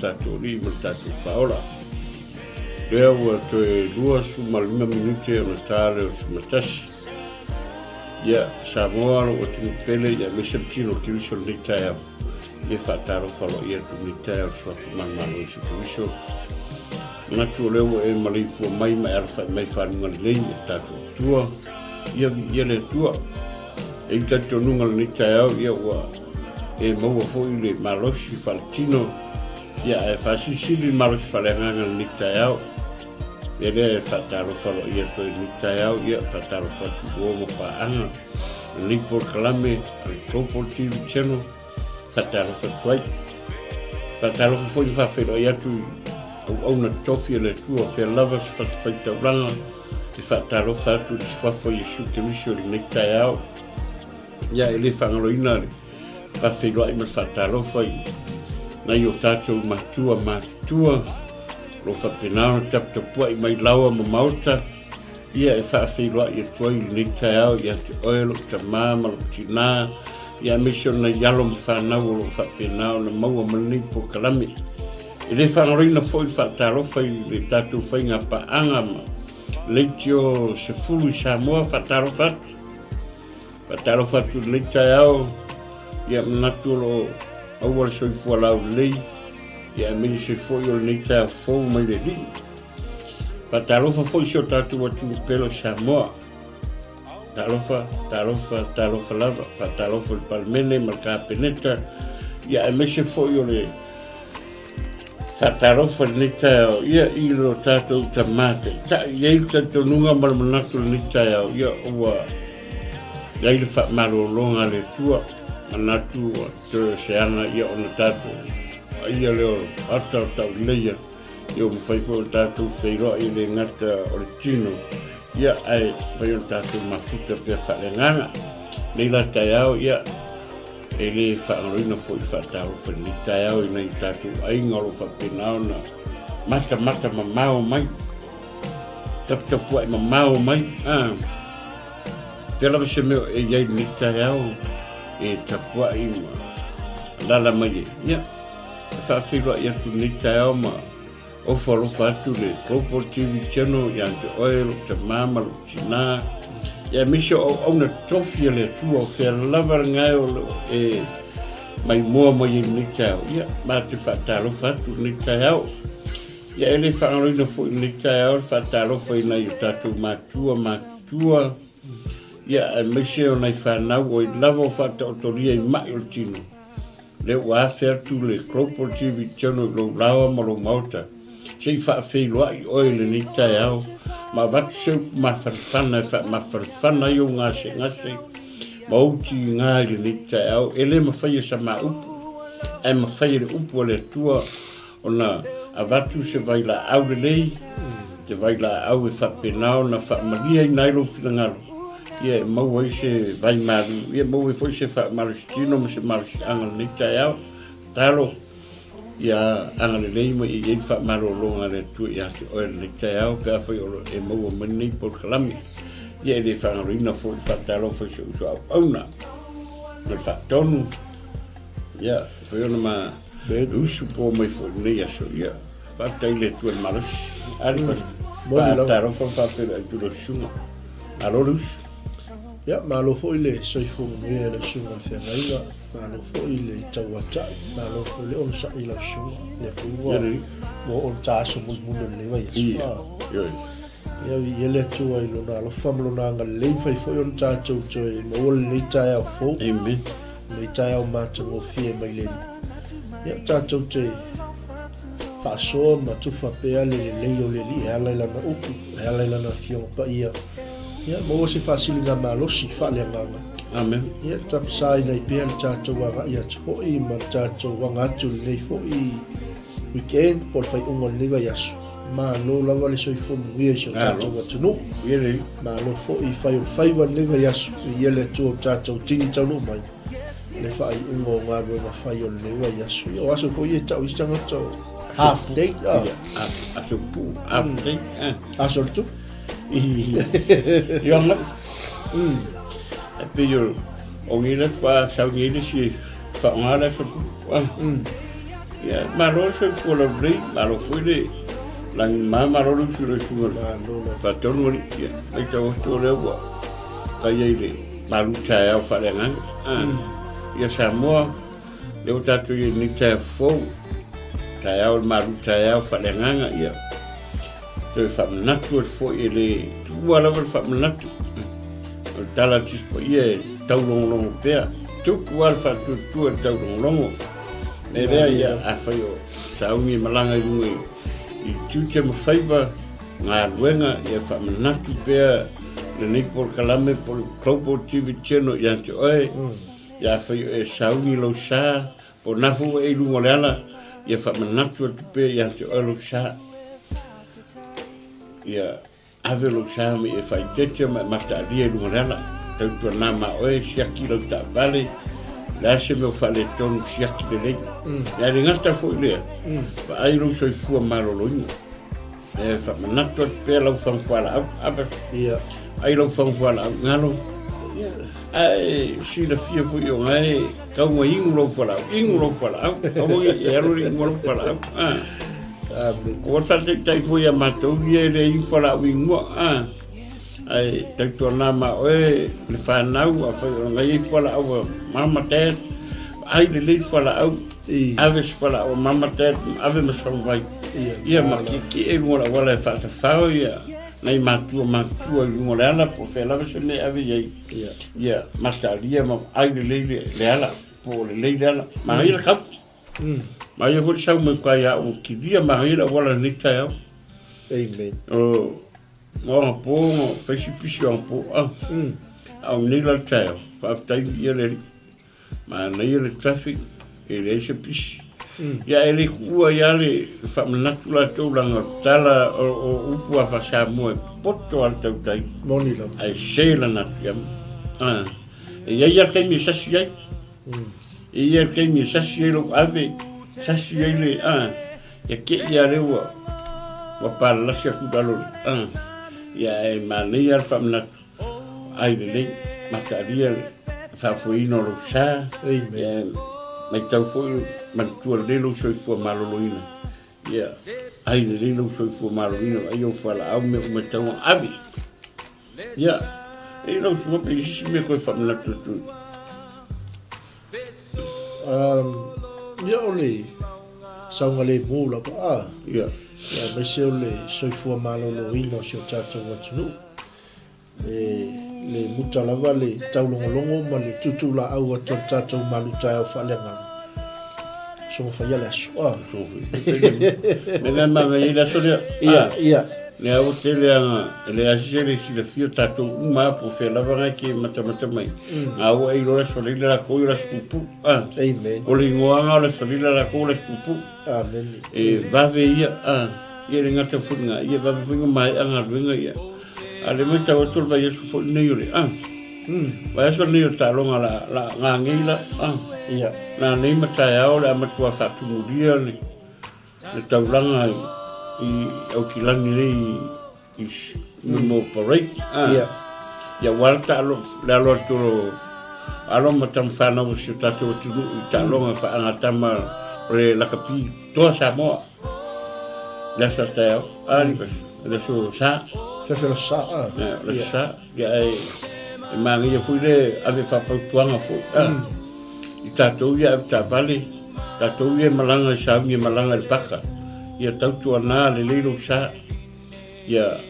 Tatou alii ma le tatou faaola. Lea ua toe 25 minute ona ta lea o le 11. Ia, Samoa lou atunuu pele, ia aemaise le tino o Keriso i lenei taeao. Ia faatalofa aloaia atu i lenei taeao i le suafa manumalo o Iesu Keriso. Manatu o lea ua e maleifua mai ma e alafai mai faluga lelei e le tatou Atua. Ia viia le Atua. E i talitonuga lenei taeao, ia ua e maua foi le malosi faaletino, ia ae faasilisili le malosi faaleagaga lenei taeao. Ia lea e faatalofa aloaia atu ai lenei taeao, ia faatalofa atu i uo ma paaga lenei polokalame a le Global TV Channel, faatalofa atu ai. Faatalofa foi ma faafeiloai atu i auauna tofi a le Atua, fea lava se fatafaitaulaga, E faatalofa atu i le Suafa o Iesu Keriso i lenei taeao. Ia, e le faagaloina le faafeiloai ma le faatalofa i nai o tatou matua matutua o lo o faapena ona taputapuai mai laoa ma maota. Ia, e faafeiloai atu ai i lenei taeao ia te oe lou tama ma lou tinā, ia aemaise o nai alo ma fanau o lo o faapena ona maua ma lenei polokalame. E le faagaloina foi le faatalofa i le tatou faiga paaga ma leitio 10 i Samoa, faatalofa atu. Faatalofa atu i lenei taeao, ia manatu o lo o maua le soifua laulelei, ia aemaise foi o lenei taeao fou mai le Alii. Faatalofa foi i si o tatou atunuu pele o Samoa. Talofa, talofa, talofa lava. Faatalofa i le Palemene ma le Kapeneta, ia aemaise foi o le faatalofa i lenei taeao, ia i lo tatou tama taitai. E i ai le talitonuga ma le manatu i lenei taeao, ia ua i ai le faamalologa a le Atua, manatu ua toe o se aga ia ona tatou vaaia lea o ata o tauleleia. Ia ua mafai foi ona tatou feiloai e le gata o le tino, ia ae mafai ona tatou mafuta pea faaleagaga. Nei la taeao, ia e le faagaloina foi le faatalofa i lenei taeao i nai o tatou aiga o lo o faapena ona matamata mamao mai, taputapuai mamao mai. Ah, fea lava se mea o e i ai i lenei taeao e tapuai ma alaala mai ai. Ia, E faafeiloai atu lenei taeao ma ofo alofa atu le Global TV Channel ia te oe, lou tama ma lou tinā, ia aemaise o auauna tofi a le Atua o fea lava le gae o lo e maimoa mai ai lenei taeao. Ia, ma te faatalofa atu lenei taeao. Ia, e le faagaloina foi lenei taeao le faatalofa i nai o tatou matua matutua, ia aemaise o nai fanau o i lava o faataotolia i mai o le tino. Lea ua afe atu le Global TV Channel i lou laoa ma lou maota, se i faafeiloai oe i lenei taeao ma avatu se upu mafanafana e faamafanafana ai ou gasegase ma ou tiga i lenei taeao. E le mafai e sa ma upu, ae mafai e le upu a le Atua ona avatu se vailaau lelei, se vailaau e faapena ona faamaliaina ai lou finagalo, ia e maua ai se vaimalu, ia e maua ai foi se faamalositino ma se malosiaga o lenei taeao. Tatalo, ia agalelei ma ia i ai le faamalologa a le Atua ia te oe i lenei taeao pe afai o lo o e maua mai lenei polokalame. Ia e le faagaloina foi le faatalofa i si ou uso auauna ma le faatonu, ia foi ona ma usu po mai foi lenei aso. Ia, faafetai i le Atua i le malosi. A le pastor, faatalofa ma faafeiloai atu i lau susuga. Malo le usu. Ia, malo foi le soifua manuia i lau susuga i le feagaiga, malo foi le tauatai, malo foi le onosai i lau susuga. Lea foi ua ua oo le ta aso mulimuli o lenei vaiaso. Ia, Ia, viia le Atua i Lona alofa ma Lona agalelei, mafai foi ona tatou toe maua lenei taeao fou. Amen. Lenei taeao matagofie mai le Alii. Ia, tatou te faasoa ma tufa pea le lelei o le Alii e ala i Lana upu, e ala i Lana Afioga Paia. Ia, maua se faasiliga malosi faaleagaga. Amen. Ia, tapasaina ai pea le tatou agai atu foi ma le tatou aga atu i lenei foi weekend po o le faaiuga o lenei vaiaso. Malo lava le soifua manuia i si o tatou atunuu. Malo foi i fai o le faiva i lenei vaiaso. Viia le Atua ua tatou tini taunuu mai le faaiuga o galuega fai o lenei vaiaso. Ia, o aso foi ia e tau isi tagata o half day. Ah. Aso puu, half day. Aso le tupu. Ia nga. E pei o o ngila pa sau ngila si whaonga le aso puu. Ia, malo le soifua laulelei, malo foi le lagima, malo le usu i lau susuga i le Malo lava. Faatonu alii. Ia, matau atu o lea ua fai ai le malu taeao faaleagaga. Ah, ia Samoa, lea ua tatou i ai i lenei taeao fou, taeao o le malu taeao faaleagaga, ia, toe faamanatu atu foi e le tuua lava le faamanatu. O le tala a Tusi Paia e taulogologo pea, tupu lava le faatuatua i le taulogologo. E lea ia, afai o sauni e malaga i luga i tiute ma faiva, galuega, ia faamanatu pea lenei polokalame po o le Global TV Channel ia te oe, ia afai o e sauni lou sa, po o na foi ua e i luga o le ala, ia faamanatu atu pea ia te oe lou sa. Ia Ave lou sa ma e faaeteete ma e mataalia i luga o le ala. Tautuana ma oe, siaki lau taavale, o le a se mea o faaletonu, siaki lelei. Ae le gata foi lea, vaai lou soifua maloloina. E faamanatu atu pea lau fagu fualaau, ave, ai lau fagu fualaau, galo. Ae silafia foi o gae tau mai inu lou fualaau, inu lou fualaau, aua ne i e alu le inu lou fualaau. Ua faataitai foi ia matou ia e le inu fualaau inua, ae tautuana ma oe le fanau, afai o na i ai fualaau a mama dad, ai lelei fualaau, ave se fualaau a mama dad, ave ma se faguvai, ia ma tietie i luga o le auala e faatafao ia nai matua matutua i luga o le ala po o fea lava se mea e ave i ai, ia mataalia ma ai lelei le ala, po o lelei le ala. Manaia le kau. Manaia foi le sau mai uka ia au kilia, manaia le auala i lenei taeao. Amen. O agapo, fai si pisi o agapo, a. A o nei la le taeao, faafetai ia le Alii. Manaia le traffic, e leai se pisi. Ia e le tuua ai lava le faamanatu latou leaga o le tala o upu a faa-Samoa e poto lava le tautai. Moni lava. Ae se lana atu ia. Ah, e i ai lava le taimi e sasi ai. E i ai le taimi e sasi ai lou ave, sasi ai le, ah, ia te i lava lea ua, ua palalasi atu i lalo, ah, ia e manaia lava le faamanatu. Ai lelei, mataalia le faafoeina o lou sa. Amen. Matau foi manatua lelei lou soifua maloloina. Ia, ai lelei lou soifua maloloina, ai ou fualaau mea uma e tatau ona ave. Ia, e lau susuga pe i se isi mea toe faamanatu atu. Ia o le saogalemu lava a. Ia. Ia, aemaise o le soifua maloloina o si o tatou atunuu. E le muta lava le taulogologo ma le tuutuulaau atu o le tatou malutaeao faaleagaga. Soga faia le aso. Ah. Me lea manaia i le aso lea. Ia, ia. Lea ua tele ana, e leai lava se le silafia tatou uma lava po o fea lava na e te matamata mai. A ua e iloa le aso Faraile latou i le aso puupuu. Ah. Amen. O le igoaga o le aso Faraile latou o le aso puupuu. Amen. E vave ia, ah. Ia le gata foi lena, ia vave foi ona maea galuega ia. A le matau atu o le vaiaso foi lenei o le a. Vaiaso lenei o le taaloga la la gagei la a. Ia. Na nei ma taeao le a matua faatumulia le le taulaga i i Aukilani nei i i mo parade. A. Ia. Ia ua le taalo le alo atu o alo ma tama fanau o si o tatou atunuu i taaloga faagatama o le lakapi toa Samoa. Le aso a taeao, a le le aso sa. Se aso sa, a. Le aso sa, ia e, e manaia foi le ave faafautuaga foi, a. I tatou ia ave taavale, tatou ia e malaga i sauni e malaga i le paka, ia tautuana lelei lou sa, ia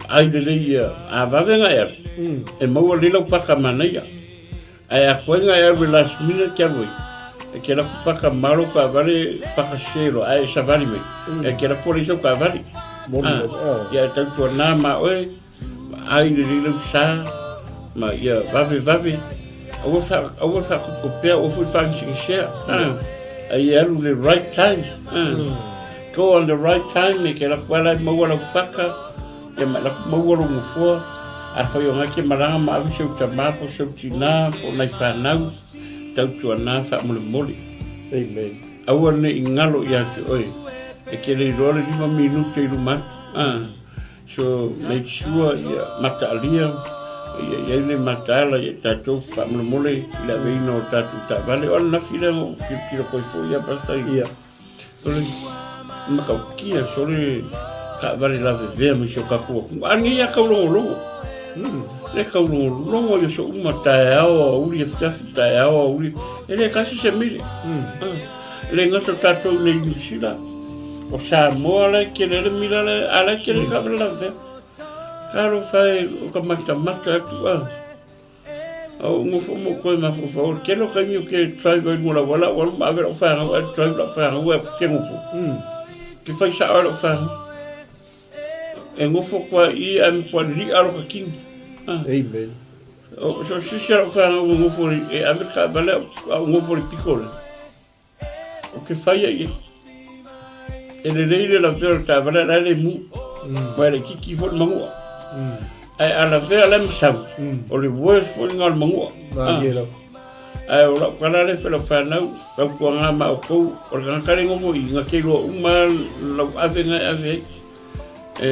ai lelei ia, a vave ona e alu, e maua lelei lau paka manaia. Ae a koe nga e alu e last minute ke alu ai, e ke laku paka malo kaavale paka sese loa ae e savali mai, e ke laku alai sau kaavale. Moni lava, ah. Ia e tautuana ma oe, ai lelei lau sa, ma ia vave vave, aua fa, aua faakopekopea, aua foi fagisegisea, ah. Ai e alu le right time, ah. Go on the right time, e ke laku ala e maua lau paka, Ia ma laku maua lou nofoa, afai o ngake malaga ma ave si ou tama po o si ou tina po o nai fanau, tautuana faamolemole. Amen. Aua ne i galo ia te oe, e te le iloa le 5 minute i luma atu. Ah, so make sure ia mataalia, ia i ai le mataala ia tatou faamolemole i le aveina o tatou taavale. O ananafi lea na ou tilotilo koe foi ia Pastor i Ia. O le matautia sole taavale lavevea mai si o tatou atunuu. A nei a taulogologo. Le taulogologo i aso uma, taeao, aoauli, afiafi, taeao, aoauli. E le tasi se mile. E le gata o tatou i nei Niu Sila, o Samoa la e tele ai le mila la, a la e tele ai le taavale lavevea. Talofa e, o ka matamata atu a. A ou nofo ma ou toe mafaufau, o le tele o taimi ou te drive ai i luga o le auala, ou alu ma ave lau fanau ae drive lau fanau ae ou te nofo. Ou te fai sao ai lau fanau. E nofo atu lava i i ae matua li'a lota tino. Amen. O so o se isi o lau fanau e nofo e ave le taavale a ou nofo i le pito lea. Ou te whaia i e lelei le lavea o le taavale a la e le mu. Mai le kiki foi le mangua. Ae a lavea la e masau, o le worst foi lena o le mangua. Malie lava. Ae o lau tala lea e fai lau fanau, tautuaga ma outou, o le tagata lea e nofo i i, na te iloa uma lau ave na e ave ai. E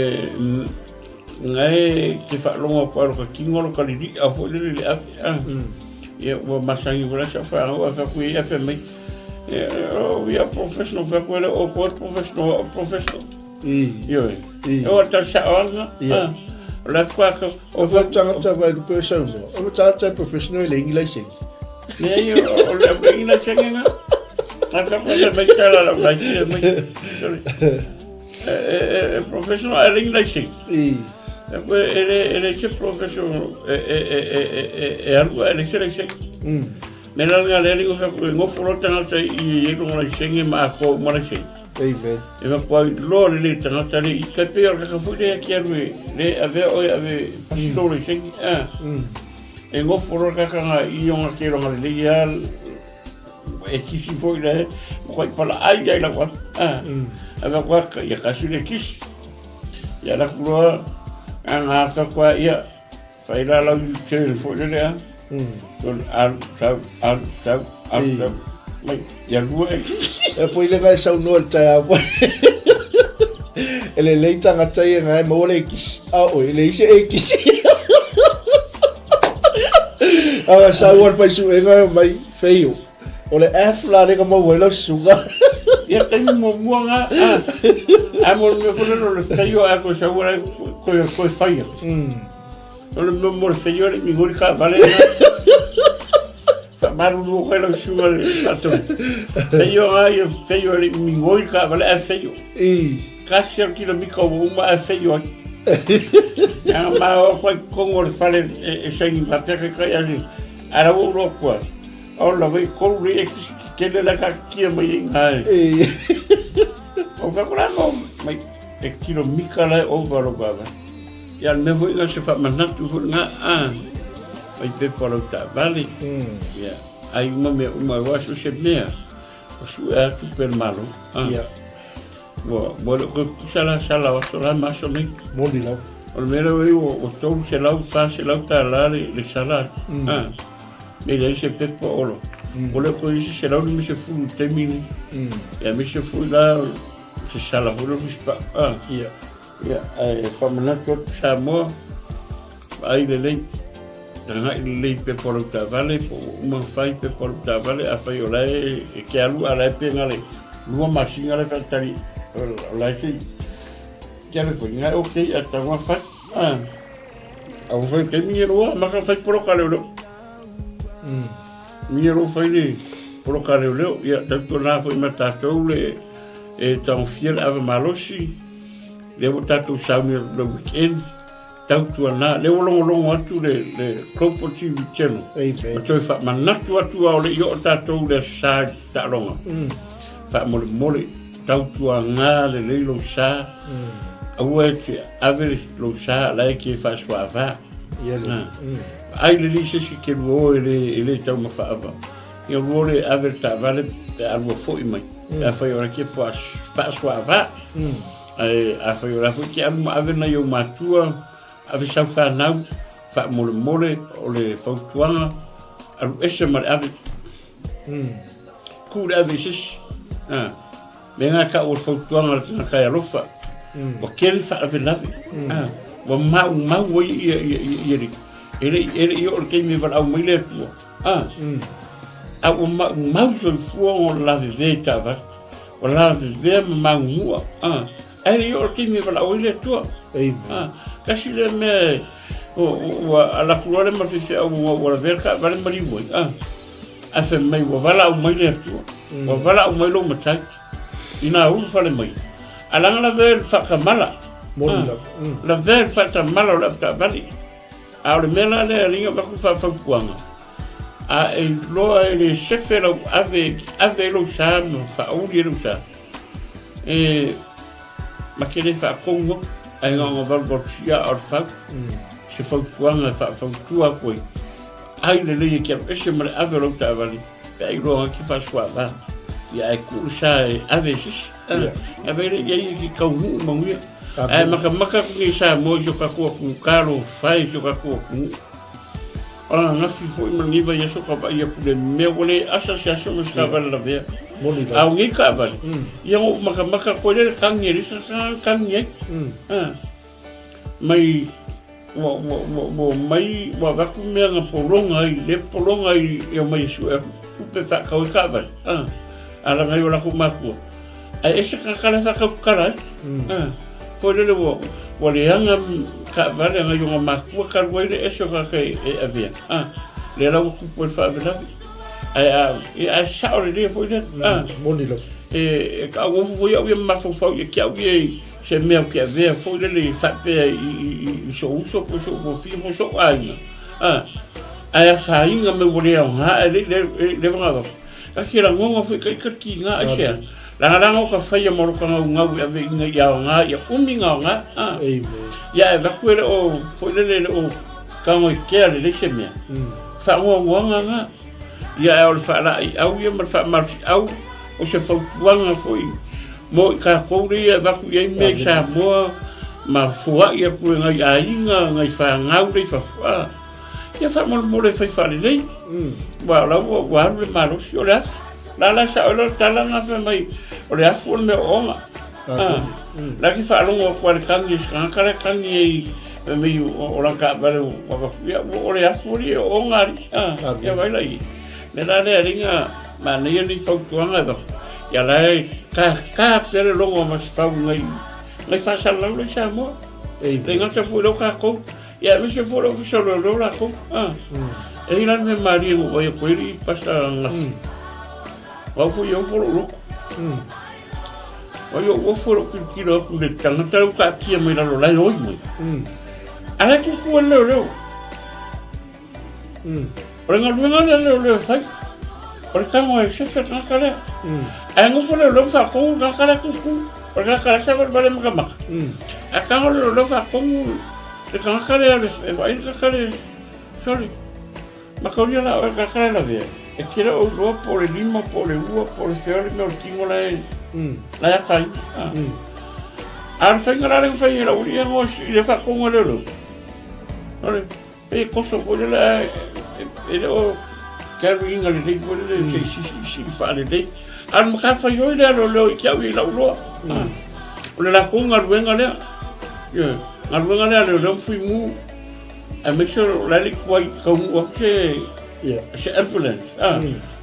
na e te faalogo atu ai lota tino lota lili'a foi lele i le ave a. Ia ua masani foi la si au fanau ae fai atu i ai ae fai mai, oh, we are professional. Fai atu e le o outou e professional, o au professional. Ioe. O le tala sa'o lava lena. O le atu a O fa tagata vai lupe o saunoa. O le tagata e professional e leai ni laisene. Leai, o le au leai ni laisene na. A ka koe mai tala lau laisene mai. E professional e leai ni laisene. E koe e leai se professional e alu e leai se laisene. Me la nga le ringo fa koe ngofo lo tagata i e longa laisene ma akoa uma laisene. Amen. E ma kua loa le le tagata le i kai pei o le kaka foi le ki alu e le avea oe ave pasi lo laisene. E ngofo lo kaka nga i onga ke longa le lei a e kisi foi le ma kua i pala ai ai lau atu. Ave kua ia kasi le kisi. Ia la kuloa a ngā ka kua ia Whai rā lau U-turn foi lele a. Tonu alu, sau, alu, sau, alu, sau. Mai, ia lua e. E poi le ngai saunoa le taeao foi. E lelei tagata ia ngai maua le kisi. A oi, e leai se e kisi. A sau al faisuega e mai feio. O le F la le ka maua ai lau susuga. Ia taimi muamua ngā, a, a mo le mea foi lele o le feio a koe sau ala koe, koe whaia. O le mea mo le feio le mingori ka vale ngā. Whamaruru o koe lau susuga le whaatonu. Feio ngā ia feio le mingori ka vale a feio. Kasi al kilomika o uma a feio ai. Ia ma o koe kongo le fale e saini papea kai kai ali. Ara ua uroa kua. O la wei kolu le e kisi ki kele la ka kia mai e ngai. O ka kura ko mai e kilo mika lai over lo ka va. Ia le mea foi nga se whamanatu foi nga a mai pepa lau ta vale. Ia ai uma mea uma e waso se mea. O su e atu pe malo. Ia. Ua, ua le koe pusa la sala o aso la ma aso nei. Moni lava. O le mea lea ua ua 300, 400 tālā le sala. Ah. E leai se pepa olo. Ua le koe isi 150 i taimi nei. Ia aemaise foi la se sala foi lea o Fisipaʻu. Ah. Ia. Ia, ae faamanatu atu Samoa, vaai lelei, tagai lelei i pepa o lau taavale, po ua uma ona fai pepa o lau taavale, afai o la e te alu a o la e pe na o le lua masina la e faatali, o la e se i te alu foi, na e okay, ae tatau ona fai. Ah. A ua fai taimi ni loa, maka fai poloka leoleo. Ni loa fai le poloka leoleo, ia tautuana foi ma tatou le e tagofia le ava malosi, lea ua tatou sauni atu le weekend, tautuana, lea ua logologo atu le, le Global TV Channel. Amen. Ma toe faamanatu atu a o le i oo tatou le aso sa i taaloga. Faamolemole, tautuana lelei lou sa, aua e te ave lou sa la e ke faasuaava. Ia le. Vaai lelei se isi ke lua o e le, e le taumafa ava. Ia lua le ave le taavale pe a lua foi mai. Pe afai o la ke faasuaava. Ae afai o la foi ke alu ma ave nai ou matua, ave sau fanau, faamolemole o le fautuaga, alu ese ma le ave. Ku le ave i se isi. Me ngā ka o le fautuaga a le tagata e alofa. Ua tele faalavelave. Ua maumau ai ia, ia, ia, ia le, e le, e le i oo le taimi e valaau mai le Atua. A ua maumau soifua ona laveve i taavale. Ua lavevea ma maguua, a, ae le i oo le taimi e valaau ai le Atua. A, tasi lea mea e, ua alu atu loa le ma le faifeau ua lavea le taavale ma liu ai, a, ae fai mai ua valaau mai le Atua, ua valaau mai lou matai, ina ulufale mai, ae leaga lavea i le faatamala, lavea i le faatamala o le avetaavale. A o le mea la lea e alii avatu faafautuaga, a e iloa e le sefe lau ave, ave ai lou sa ma faauli ai lou sa, e ma te le faatonu atu, ae na ona valuvalusia aa o le fau, se fautuaga e faafautua atu ai, ai lelei e te alu ese ma le ave o lau taavale, pe a iloa na te faasuaava, ia ae tuu le sa e ave e se isi. Ave ai lea i ai e te taunuu manuia. Ae makamaka atu nei Samoa i si o tatou atunuu, talofa e i si o tatou atunuu. O ananafi foi ma lenei vaiaso ka vaai atu le mea ua le asa se aso ma se taavale lavea. A o nei taavale, ia na ou makamaka atu ai lea i le tagi a le isi tagi ai. Mai ua ua ua ua omai ua avatu mea na pologa ai le pologa ai e omai e sue atu tupe faatau ai taavale a a laga ai o latou matua ae ese tagata la e faatautala ai a foi lele ua ua leaga taavale a nai ona matua talu ai le ese o tagata e e avea a lea la ua tupu ai le faalavelave ae a ae sao lelei foi lea a Moni lava. E e tauofo foi au ia ma mafaufau ia te au ia i se mea ou te avea foi lele i faapea i sou uso po o sou tuafafine po o sou aiga, a, ae afaina mai ua le aoga ae le i leva ona avatu. Ta te lagona foi ita tiga aisea, lagalaga o ka faia ma lota gaugau e ave ina ia aoga ia umi ona aoga, a. Ia ae avatu e le o foi lele e le o tagoitea lelei se mea, faanoanoaga na. Ia ae o le faalaeiau ia ma le faamalosiau o se fautuaga foi mo i tatou lea e avatu i ai mea i Samoa ma foai atu e nai aiga, nai fanau lea i fafo, a, ia faamolemole e fai faalelei. Aua o la ua, ua alu le malosi, o le afu. La la sao ai loa le tala na fai mai, o le afu o le mea ooga. A, la ke faalogo atu lava i le tagi a se tagata la e tagi ai fai mai o lana taavale ua avatu, ia o le afu alii e ooga alii. A, ia vaai la i ai. Mea la lea alii na manaia ni fautuaga e avatu, ia la e kākā pea le logo o Masefau i nai, nai faasalalau la i Samoa. Le gata foi lea o tatou, ia aemaise foi le Ofisa o Leoleo latou. A, e i ai la le mea malie na ou vaai atu ai alii Pastor ananafi. O au foi e ofo lou loto. Ai ou ofo lou tilotilo atu i le tagata lea ua taatia mai lalo la e oi mai. A la e tutu ai le leoleo. O le galuega lea leoleo e fai. O le tago e sefe le tagata lea. Ae nofo le leoleo ma faatonu le tagata lea tutu. O le tagata lea savalivali ai matamata. Ae tago le leoleo faatonu le tagata lea e vaai le tagata lea. Sorry. Mataulia la oe tagata la lavea, e te le o iloa po o le lima, po o le ua, po o le fea o le mea o le tino la e, la e afaina. A. A o le faiga la lea na fai e lau alii, ia no i le faatonuga lea o leo. O le, pei e koso foi lele ae e le o carry ina lelei foi lele se i sisi faalelei. A o le matafaioi lea a leoleo i te au ia i lau iloa. O le latou galuega lea. Ioe, galuega lea a leoleo ma fuimu. Aemaise o la e le i tuai taunuu atu se, Yeah. se ambulance. Ah,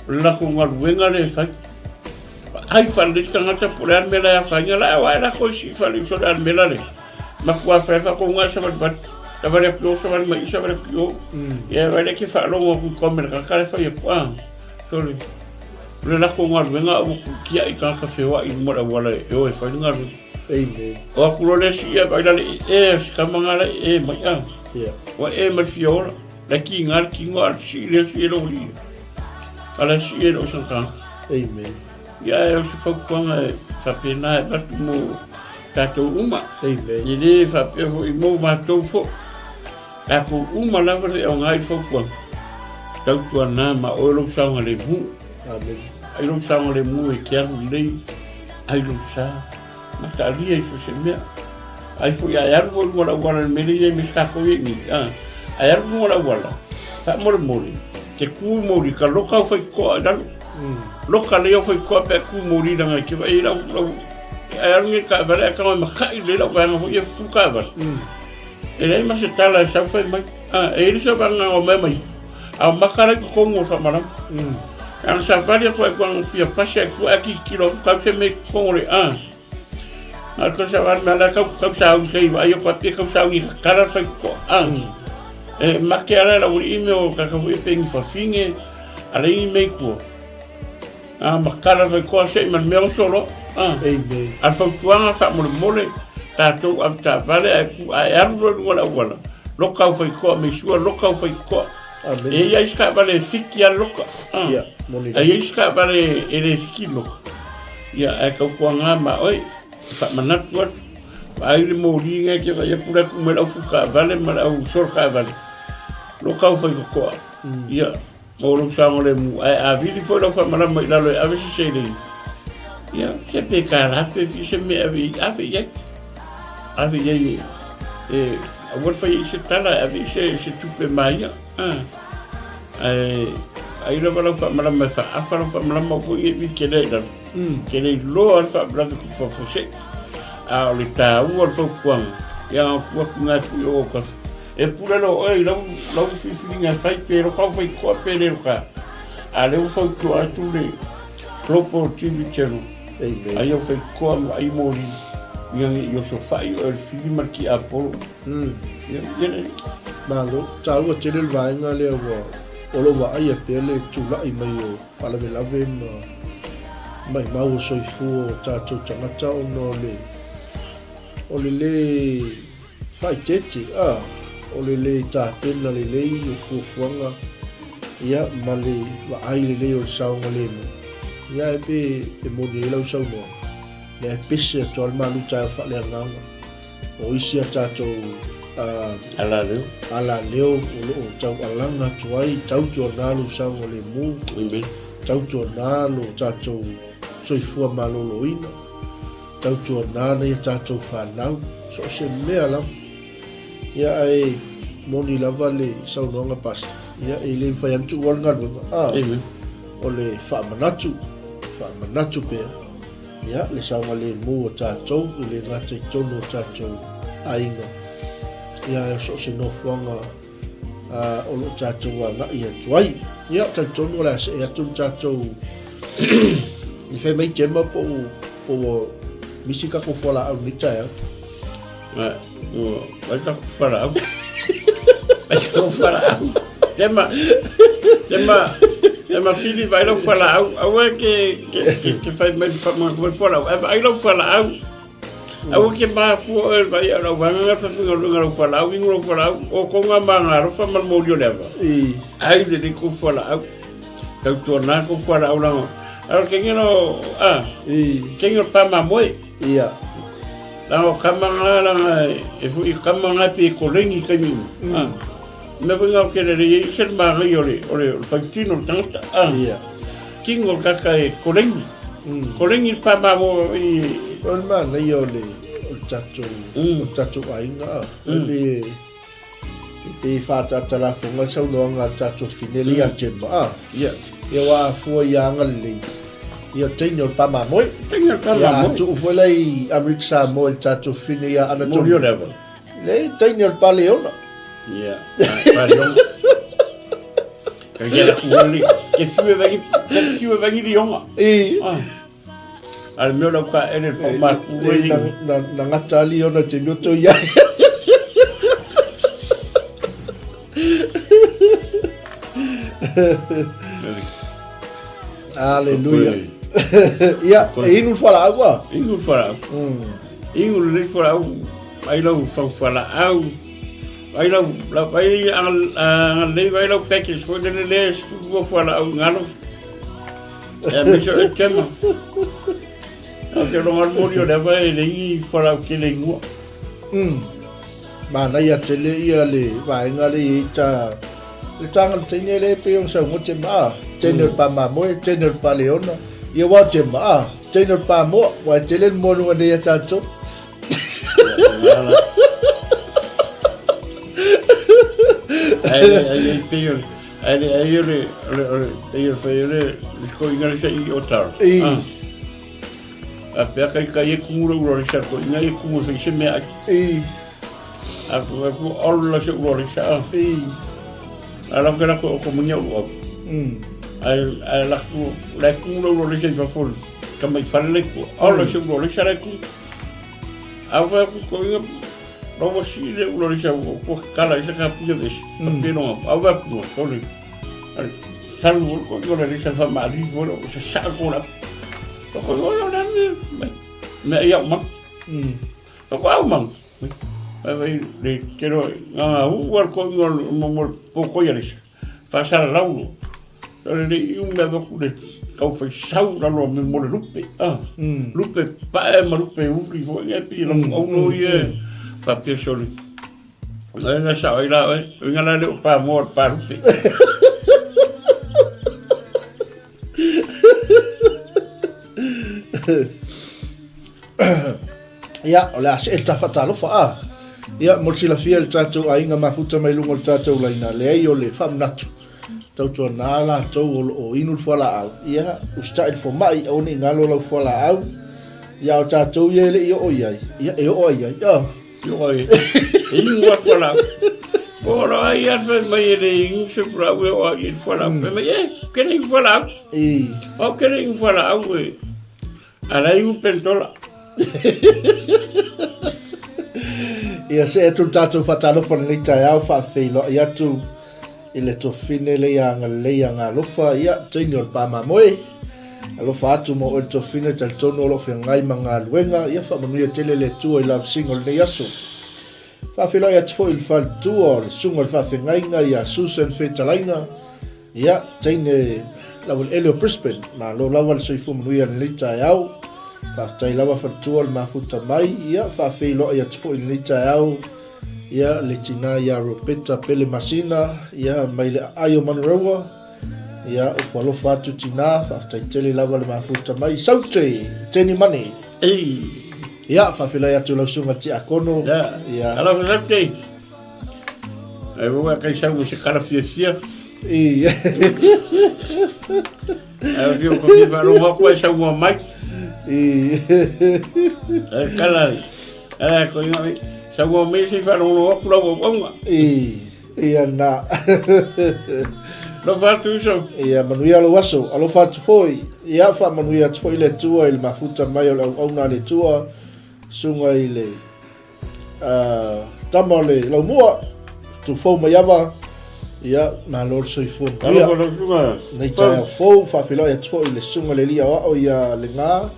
O le latou galuega lea e fai. Ai faalelei le tagata po o le a le mea la e afaina la, aua e latou e sii faale-uso le a le mea la le. Matua fai faatouga e savalivali. Savali atu i o, savali mai i, savali atu i o. Ia vaai lea e te faalogo atu i tua ma le tagata la e fai atu. Ah, sorry. O le latou galuega ua tiai tagata feoai i luma o le auala e o e fai le galuega. Amen. O atu loa le isi ia vaai la le ee o si tama nga la ee mai a. Yeah. Ua ee mai le fia ola. La ki nga le tino a le sii le sii e lou alii. A la sii e lou sangkanga. Amen. Ia e o se fautuaga e faapena e avatu mo tatou uma. Amen. E le faapea foi mo matou foi. Tatou uma lava le aoga i le fautuaga. Tautuana ma oe lou saogalemu. Amen. Ai lou saogalemu e te alu lelei, ai lou sa, mataalia i so o se mea. Ai foi a e alu foi i luga o le auala i le mea lea e i ai ma isi tatou i ai nei, a, a e alu i luga o le auala, faamolemole, te tu moli ka loka au faitotoa i lalo. Loka lelei au faitotoa pe a tu moli leaga e te vaai ai lau, lau, a e alu nei i le taavale ae tago e matai lelei lau vaega foi ia fufulu taavale. E leai ma se tala e sau fai mai. A, e i ai le isi vaega o mea mai, a o maka la i totonu o le faamalama. Ana savali aku ai kuanga pia pasi ai kua aki kilo aku kau se me kongo le a. Na ko savali me ala kau kau saungi kai vai o pia kau saungi ka kala fai ko a. E make ala la uri ime o ka ka hui pengi fafinge ala i me kua. A ma kala fai ko se ma me o solo a. Amen. Al fautuaga faamolemole tatou avetaavale ae ku ae alu loa i luga o le auala loka au faikoa meisua loka au faikoa. Amen. E iai se taavale e fiki a loka. Ah. Ia, moni E iai se taavale e le fiki loka. Ia, ae tautuaga ma oe, e faamanatu atu. Vaai le moli ngai ke vaai atu le atu mai le au fu taavale ma le au solo taavale. Loka au faikokoa. Ia, mo lou saogalemu, ae a vili foi lau faamalama i lalo e ave se seleni. Ia, se pe kālā pe fia se mea e ave i, ave i ai. Ave i ai e, e aua le fai ai se tala, e ave i se, se tupe maia. Ah. Ae, ai lava lau faamalama e faaafa lau faamalama foi e vi ke le i lalo. Ke le iloa le faalavelave ku faafuasei. A o le taua o le fautuaga, ia atu atu ngā atu i o kafa. E pule loa oe i lau, lau filifiliga e fai pe loka au faitoa pe le loka. A lea ua fautua atu le Global TV Channel. Amen. Ai au faitoa ma ai moli. Ia nge i osofai oe le fili ma le tiapolo. Ia, ia le. Malo, taua tele le vaega lea ua o lo o vaaia pea le tulai mai o faalavelave ma maimau o soifua o tatou tagata ona o le o le lē faaeteete, a, o le lē tapena lelei o fuafuaga, ia, ma le vaai lelei o le saogalemu, ia, e pe e moni ai lau saunoaga, lea e pese atu lava le malu taeao faaleagaga o isi a tatou a, Alaleo. alaleo o lo o taualaga atu ai, tautuana lou saogalemu, Amen. tautuana lo tatou soifua maloloina. Tautuana nei a tatou fanau, so o se mea lava. Ia ae moni lava le saunoaga Pastor, ia e le mafai lava ona tuua le galuega. A, Amen. o le faamanatu, faamanatu pea, ia le saogalemu o tatou e le gata i totonu o tatou aiga, ia ae o so o se nofoaga o lo o tatou agai atu ai. Ia, talitonu o le a see atu le tatou i fai mai Gemma po o po ua misi tatou fualaau i lenei taeao. Ua ai tatou fualaau. Ai tatou fualaau. Gemma, Gemma, Gemma Fili vaai lau fualaau. Aua ke ke ke, ke fai mai le fualaau. Ai vaai lau fualaau. Aua ke mafua oe vai a lau vanga nga whawhinga runga lau whalau, ingo lau whalau, o ko ngā mā ngā rofa ma mōri o le awa. Ai le le ko whalau, tau tua nā ko whalau langa. Aro ke ngero, a, ke ngero pā mā moe. Ia. Langa o kama ngā langa e fui kama ngā pi e korengi kai miu. A. Mea foi ngā o ke rere i se mā ngai o le, o le, o le whaitino o le tangata. A. Ia. Kingo kaka e korengi. Korengi le pā mā mo i... O le manaia o le, o le tatou, o le tatou aiga, a. E pe, e pe whātata lafonga saunoaga a le tatou whine le ia Gemma, a. Ia. Ia wā fua i anga lelei. Ia teine o le pā mamoe. Teine o le pā Ia mamoe. a tuu foi la i Amerika Samoa i le tatou whine ia Anatoli. Mori o le awa. Le teine o le paleona. Ia, paleona. Ka ia la kuali, ke fiu e vangi, ke fiu e vangi lionga. I. Ah. A le mea o lau ka ele pa ma ku Le, e na, na, na ngata ali ona te mioto ia. Aleluia. Ia, e inu le fualaau a? Inu le fualaau. Inu le fualaau, ai lau fau fualaau. Ai lau, lau, ai agalelei vai lau package foi lele le 12 fualaau i galo. E aemaise o le tema. Ou te logo le moli o le ava e leai fualaau tele i mua. Manaia tele ia le vaega le i ta le taga le teine le pe ona saunoa Gemma a teine o le pa mamoe teine o le pa leona ia wa Gemma a teine o le pa moa wa e tele le moa luga nei a tatou. Ai ai ai pei o ai ai o le o le o le pei o fai o le le koiga le sa i o taro. I. A pea kai kai e kumu le ura le sa koiga e kumu fai se mea ai. I. A ku a ku olo la se ura le sa. I. A lau ke la ko ko munya uru au. Ae ae laku la ku lo lo le se fa fo ka mai fale le ku. O lo se lo le sa le ku. A fa ku ko inga lo wa si le lo le sa ko kala isa ka pia ves. Ka pelo a va ku so le. Salu ko ko le sa fa mari ko lo sa sa ko la. Ko ko lo la me me ia ma. Ko au ma. Ai vai le kero nga u war ko ngol mo mo ko ko ia le sa. Fa sa laulo. O le le iu mea vaku le kau fai sau lalo me mo le lupe. Ah. Lupe pae ma lupe uli fo ia pi la au no ia. Fa pia soli. Ai na sa ai la ai. Inga la le o pa mo pa lupe. Ia, o le a see le ta faatalofa a. Ia, mo le silafia i le tatou aiga mafuta mai luga o le tatou laina, leai o le faamanatu, tautuana latou o lo o inu le fualaau, ia, usitai le fomai, aua ne i galo lau fualaau, ia a o tatou ia e le i oo i ai, ia, e oo ai i ai, a. E oo ai, e inu a fualaau. Po o la ai a fai mai e le inu se fualaau e oo ai i le fualaau. Fai mai, e, ke le inu fualaau. I. O ke le inu fualaau e. Alai u pentola. Ia see atu le tatou faatalofa i lenei taeao faafeiloai atu i le tofine le ia agalelei agalofa ia teine o le pāmamoe. Alofa atu mo oe le tofine talitonu o lo o feagai ma galuega ia faamanuia tele le Atua i lausiga o lenei aso. Faafeiloai atu foi i le faletua o le susuga i le faafeagaiga ia Susan Fetalaiga Ia, teine laueleele o Brisbane, malo lava le soifua manuia i lenei taeao. Faafetai lava faletua le mafuta mai, ia, faafeiloai atu foi i lenei taeao, ia, le tina ia Robeta Pele Masina, ia, mai le aai o Manurewa, ia, ofo alofa atu tina, faafetai tele lava le mafuta mai. Saute, Teni Mane. Ei. Ia, faafeiloai atu lau susuga Tiakono, Ia, ia. Alofa Saute. Ai ua kai sau mo se kala fiafia. I. Ai fio ko fi wharongo aku ai sau mua mai. I. Ai kala. Ai ko inga sau mua mai se wharongo aku lau au aunga. I. Ia na. Alofa atu uso. Ia manuia lou aso. Alofa atu foi. Ia faamanuia atu foi le Atua i le mafuta mai o le auauna a le Atua. Susuga i le uh, tama o le laumua, tufou mai ava, ia, malo le soifua manuia. Nei taeao fou, faafeiloai atu foi i le susuga le alii aoao ia Lega,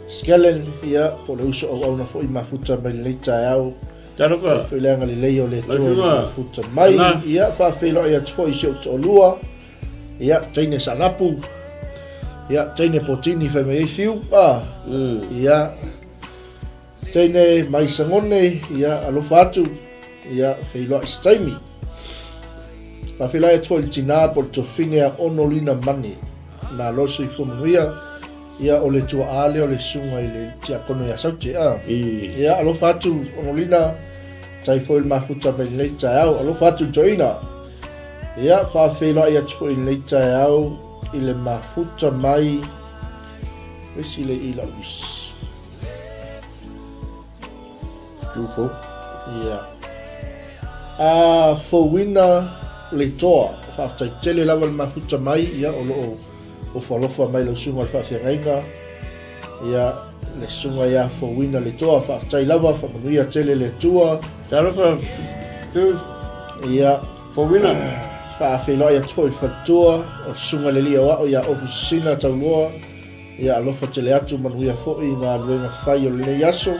Skellen, ia, po o le uso auauna foi mafuta mai lenei taeao. Talofa. Foi le agalelei o le Atua i le mafuta mai. Ia, faafeiloai atu foi i si ou toalua, ia, teine Saanapu, ia, teine Potini fai mai ai Fiu, ah, ia, Teine mai Sagone, ia, alofa atu, ia, feiloai se taimi. Faafeiloai atu foi i le tina po o le tofine a Onolina Mane, malo le soifua manuia, ia, o le tuaa lea o le susuga i le tiakono ia Saute, a. Ia, alofa atu Onolina, tai foi le mafuta mai lenei taeao, alofa atu i le toeaina. Ia, faafeiloai atu foi i lenei taeao i le mafuta mai, isi le i lau isi. Tufou. Ia. A fouina le toa. Faafetai tele lava le mafuta mai, ia, o lo o ofo alofa mai lau susuga i le faafeagaiga. Ia, le susuga ia Fouina le toa. Faafetai lava, faamanuia tele le Atua. Talofa, tu. Ia. Fouina. Faafeiloai atu foi i le faletua o le susuga i le alii aoao ia Ofu Sina Tauloa. Ia alofa tele atu manuia foi i galuega fai o lenei aso.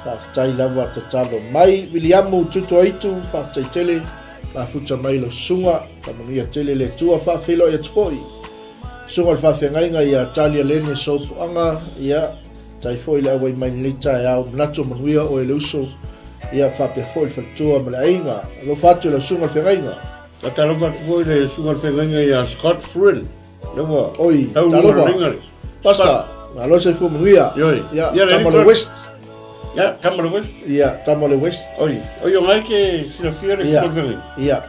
Faafetai lava tatalo mai. Viliamu Tutoaitu, faafetai tele. Mafuta mai lau susuga, faamanuia tele le Atua. Faafeiloai atu foi susuga o le faafeagaiga ia Talia Lene Sopoaga, ia tai foi le auai mai lenei taeao. Manatu o manuia oe le uso, ia faapea foi le faletua ma le aiga. Alofa atu i lau susuga o le feagaiga. Tatalo atu foi le susuga o le feagaiga ia Scott Fruin. Lewa. Oi, talofa. Pasta, malo le soifua manuia. Ioi. Ia, tama le West. Ia, tama le West. Ia, tama le West. Oi, oi o ngai ke silafia le yeah. Ia.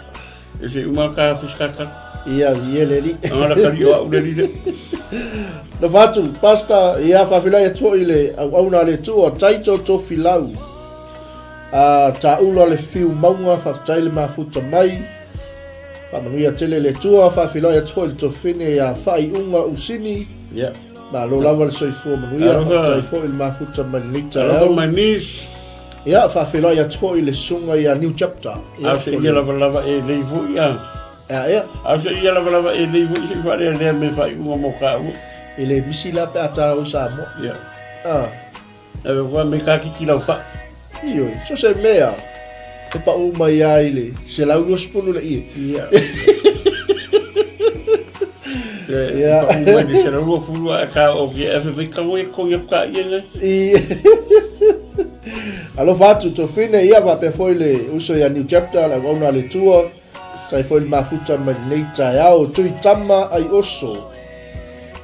E se uma ka fiskaka. Ia, ia le li. Anga la kali o au le li le. Na fatu, pasta, ia faafeiloai atu foi i le auauna a le Atua, Taito Tofilau. A, taula le fiu mauga, faafetai le mafuta mai. Faamanuia tele le Atua, faafeiloai atu foi i le tofine ia Faaiuga Usini. Yeah. Malo lava le soifua manuia, faafetai foi i le mafuta mai lenei taeao. Alofa my niece. Ia, faafeiloai atu foi i le susuga ia New Chapter. Ia, A se ia lava lava e lei foi a. Ea, ea. A se ia lava lava e lei foi se i faalealea me faaiuga mo kāua. E le misi la pe a tāua i Samoa. Ia. Ah. Ave koa me ka kiki lau wha. Ioe, so se mea, e pa u mai ai le 120 le ie. Ia. Ia. Pa u mai le 120 a ka o ki e fe ka we ko ia ka ie ne. I. Alofa atu tofine ia faapea foi le uso ia New Chapter le auauna a le Atua. Tai foi le mafuta mai lenei taeao, Tuitama ai oso.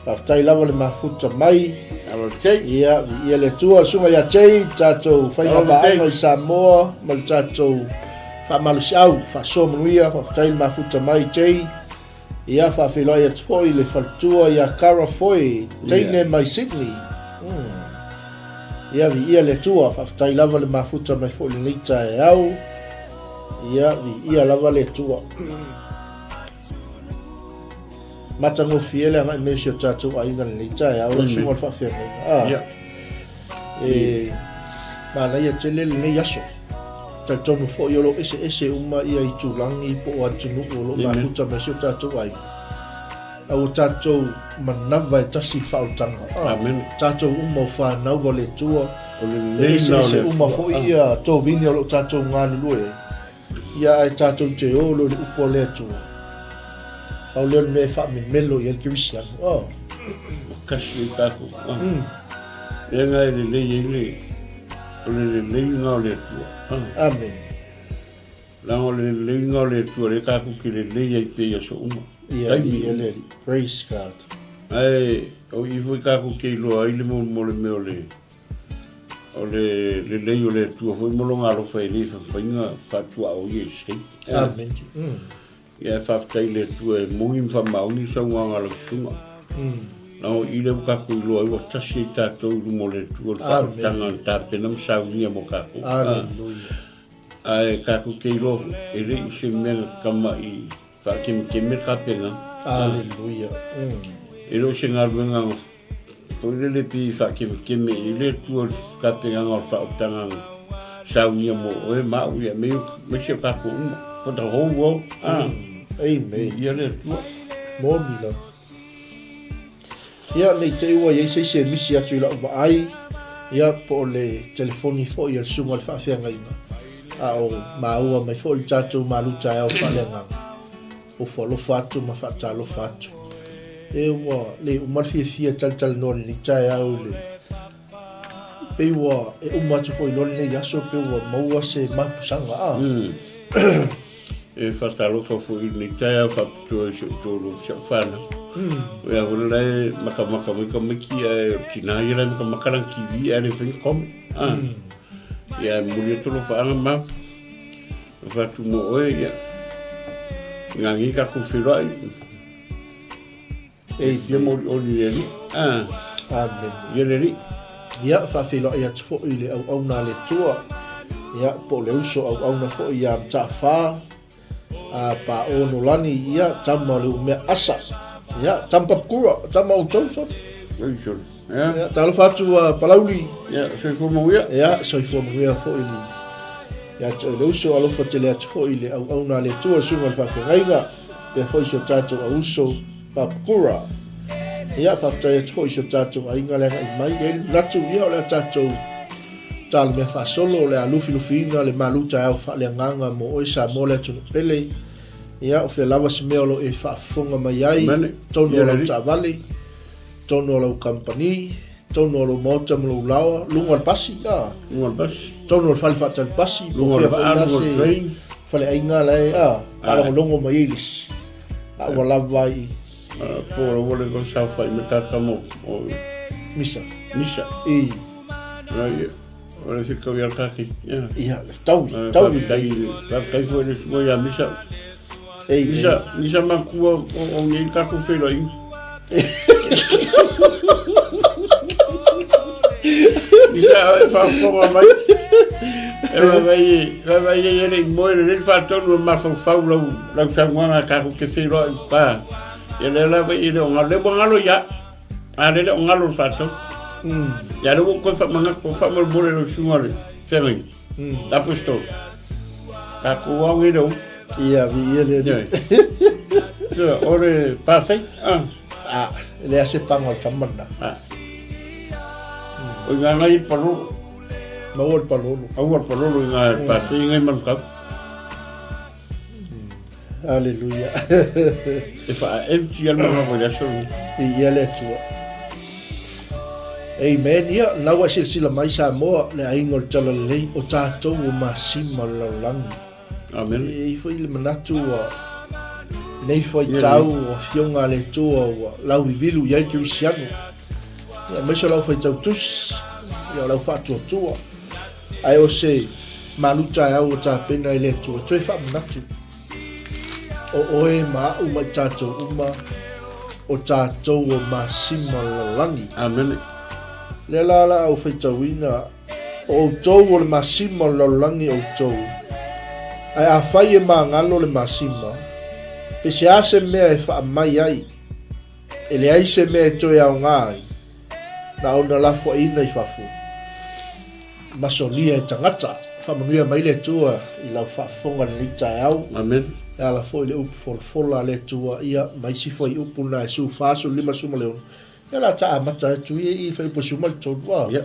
Faafetai lava le mafuta mai. Alo Jay. Ia, viia le Atua, susuga ia Jay, tatou faiga paaga i Samoa ma le tatou faamalosiau, faasoa manuia, faafetai le mafuta mai Jay. Ia, faafeiloai atu foi le faletua ia Cara Foy, teine mai Sydney. Ia, viia le Atua, faafetai lava le mafuta mai foi lenei taeao. Ia, viia lava le Atua. Matagofie le agai mai o si o tatou aiga lenei taeao, lau susuga o le faafeagaiga. Ah, Ia. E manaia tele lenei aso. Talitonu foi o lo o eseese uma ia itulagi po o atunuu o lo o mafuta mai si o tatou aiga. A ua tatou manava e tasi i le faaolataga. Ah, Amen. Tatou uma o fanau a le Atua. O le E lelei lena o eseese le uma Atua. foi Ah. ia tovini o lo o tatou galulue ai. Ia ae tatou te o loa i le upu a le Atua. Pau lea o le mea e faamemelo i ai le kerisiano. Oh. Ua kasi ai tatou. Ah. Lea na e lelei ai le, o le leleiga o le Atua. Ah. Amen. Leaga o le leleiga o le Atua lea tatou te lelei ai pea i aso uma. Ia, Taimi ia uma. le Alii. Praise God. Ae o i foi tatou te iloa ai le mo, mo le mea o le, o le lelei o le Atua foi ma lona alofa e le faifaiga faatuaoia i se taimi. Amen. Ia e faafetai i le Atua e moni ma faamaoni le saunoaga a lau susuga. Leaga o i lea ua tatou iloa ai ua tasi ai tatou i luma o le Atua le faaolataga na tapena ma saunia mo tatou. Aleluia. Ae tatou te iloa foi, e le i se mea na tama'i faakemekeme le tapenaga. Aleluia. E le o se galuega foi lele pei faakemekeme i le Atua le tapenaga o le faaolataga na saunia mo oe ma au, ia aemaise o tatou uma, for the whole world. Amen. Ia le Atua. Moni lava. Ia, ne i te i ua i ai se isi e misi atu i lau vaai, ia, po o le telefoni foi a le susuga i le faafeagaiga, a o maua mai foi le tatou malu taeao faaleagaga. Ofo alofa atu ma faatalofa atu. E ua le uma le fiafia e talatalanoa i lenei taeao i le pei ua e uma atu foi loa lenei aso pei ua maua se mapusaga a. E faatalofa foi i lenei taeao faapitoa i si ou toalua ma si au fanau. O ia foi la e makamaka mai tamaiti ae o le tina ia la e makamaka lana TV ae le mafai ona comment. Ia e momoli atu alofaaga ma alofa atu mo oe ia. Ina nei tatou feiloai. E fia molioli i le Alii. Amen. Ia le Alii. Ia, faafeiloai atu foi i le auauna a le Atua, ia, po o le uso auauna foi ia Mataafa, a Paʻō Nolani, ia, tama o le umea asa, ia, tama papakura, tama outou, sole. Oi, sole. Ia. Ia, talofa atu a Palauli. Ia, soifua manuia. Ia, soifua manuia foi i le, ia te oe le uso, alofa tele atu foi i le auauna a le Atua, susuga i le faafeagaiga, pea foi si o tatou auuso Papakura. Ia, faafetai atu foi i si o tatou aiga le agai mai. E i ai le manatu, ia, o le a tatou talamea faasolo, o le a lufilufiina le malu taeao faaleagaga mo oe Samoa le atunuu pele. Ia, o fea lava se mea o lo o e faafofoga mai ai, totonu o lau taavale, totonu o lau kamupani, totonu o lou maota ma lou laoa, luga o le pasi, a? Luga o le pasi. Totonu o le fale faatali pasi, po Luga o le fea foi vaa, la luga o le se train. faleaiga la e, a, faalogologo mai ai le isi. A ua lava ai i. Po o ua leva ona saofai mai tata mo o Misa. Misa. I. Ai, o le whikau ia kaki. Ia. Ia, le taui, taui. Faafetai, faafetai foi le susuga ia Misa. Amen. Misa, Misa matua o nei tatou feiloaiga. Misa, Ia, e faafofoga mai. E vaavaai, vaavaai ai e le i moe lelei le faatonu e mafaufau lau, lau saunoaga tatou te feiloai i uta. Ia lea lava e le o galo, lea ua galo ia. A lea le o galo le faatonu. Ia lea ua ou toe faamanatu, faamolemole lau susuga le feagaiga. Apostolo. Tatou ao nei le o. Ia, viia le Alii. Ia, o le pāwhei. Ah. Ah, e leai se paga o le tama lena. Ah. O i ngā ngai palolo. Maua le palolo. Aua le palolo i ngā pāwhei ngai manukau. Aleluia. E wha-empty al mga ko le aso ni. Viia le Atua. Amen. Ia, na ua silasila mai Samoa, le aiga o le Talalelei, o tatou o masima o le lalolagi. Amen. E i foi le manatu ua nei faitau o afioga a le Atua ua lauvivilu i ai le kerisiano. Ia, aemaise o lau faitau tusi, ia o lau faatuatua. Ae o se malu taeao ua tapena e le Atua, toe faamanatu. O oe ma a'u ma i tatou uma, o tatou o masima o le lalolagi. Amen. Lea la la au faitauina O outou o le masima o le lalolagi outou. Ae afai e magalo le masima, pe se a se mea e faamai ai, e leai se mea e toe aoga ai, na ona lafoaiina i fafo, masolia e tagata. Faamanuia mai le Atua i lau faafofoga i lenei taeao. Amen. E ala foi i le upu folafola a le Atua, ia, ma isi foi upu na e 14, 15 ma le 6. Ia la ta amata atu ia i whai posu ma le tolu a. Ia.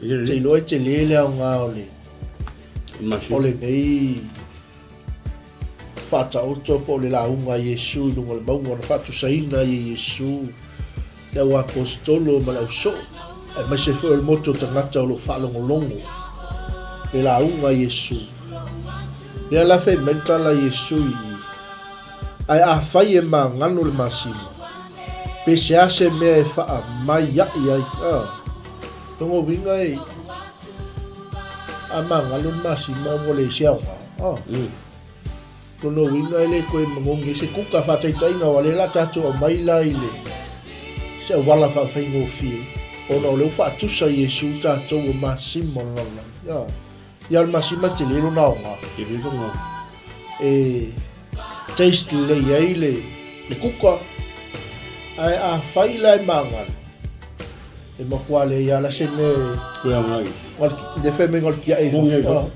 Te iloa e tele le aoga o le o lenei faataoto po o le lauga a Iesu i luga o le mauga ona faatusaina ai e Iesu le au aposetolo ma le au soo aemaise foi o le motu o tagata o lo o faalogologo le lauga a Iesu. Lea la fai mai le tala a Iesu i i. Ae afai e magalo le masima, pe se a se mea e faamaiaʻi ai, a, lona uiga e, a magalo le masima ua leai se aoga, a. Lona uiga e le toe magogi ai se kuka, faataitaiga aua lea la tatou aumai la i le se auala faafaigofie, ona o lea ua faatusa Iesu tatou o masima o le lalolagi, a. Ia o le masima e tele lona aoga. Tele lona aoga. E taste lelei ai le, le kuka. Ae afai la e magalo, e matua leai lava la se mea e... Koe aoga i. Le fai mai ngal kia e. Kongi ai fafo.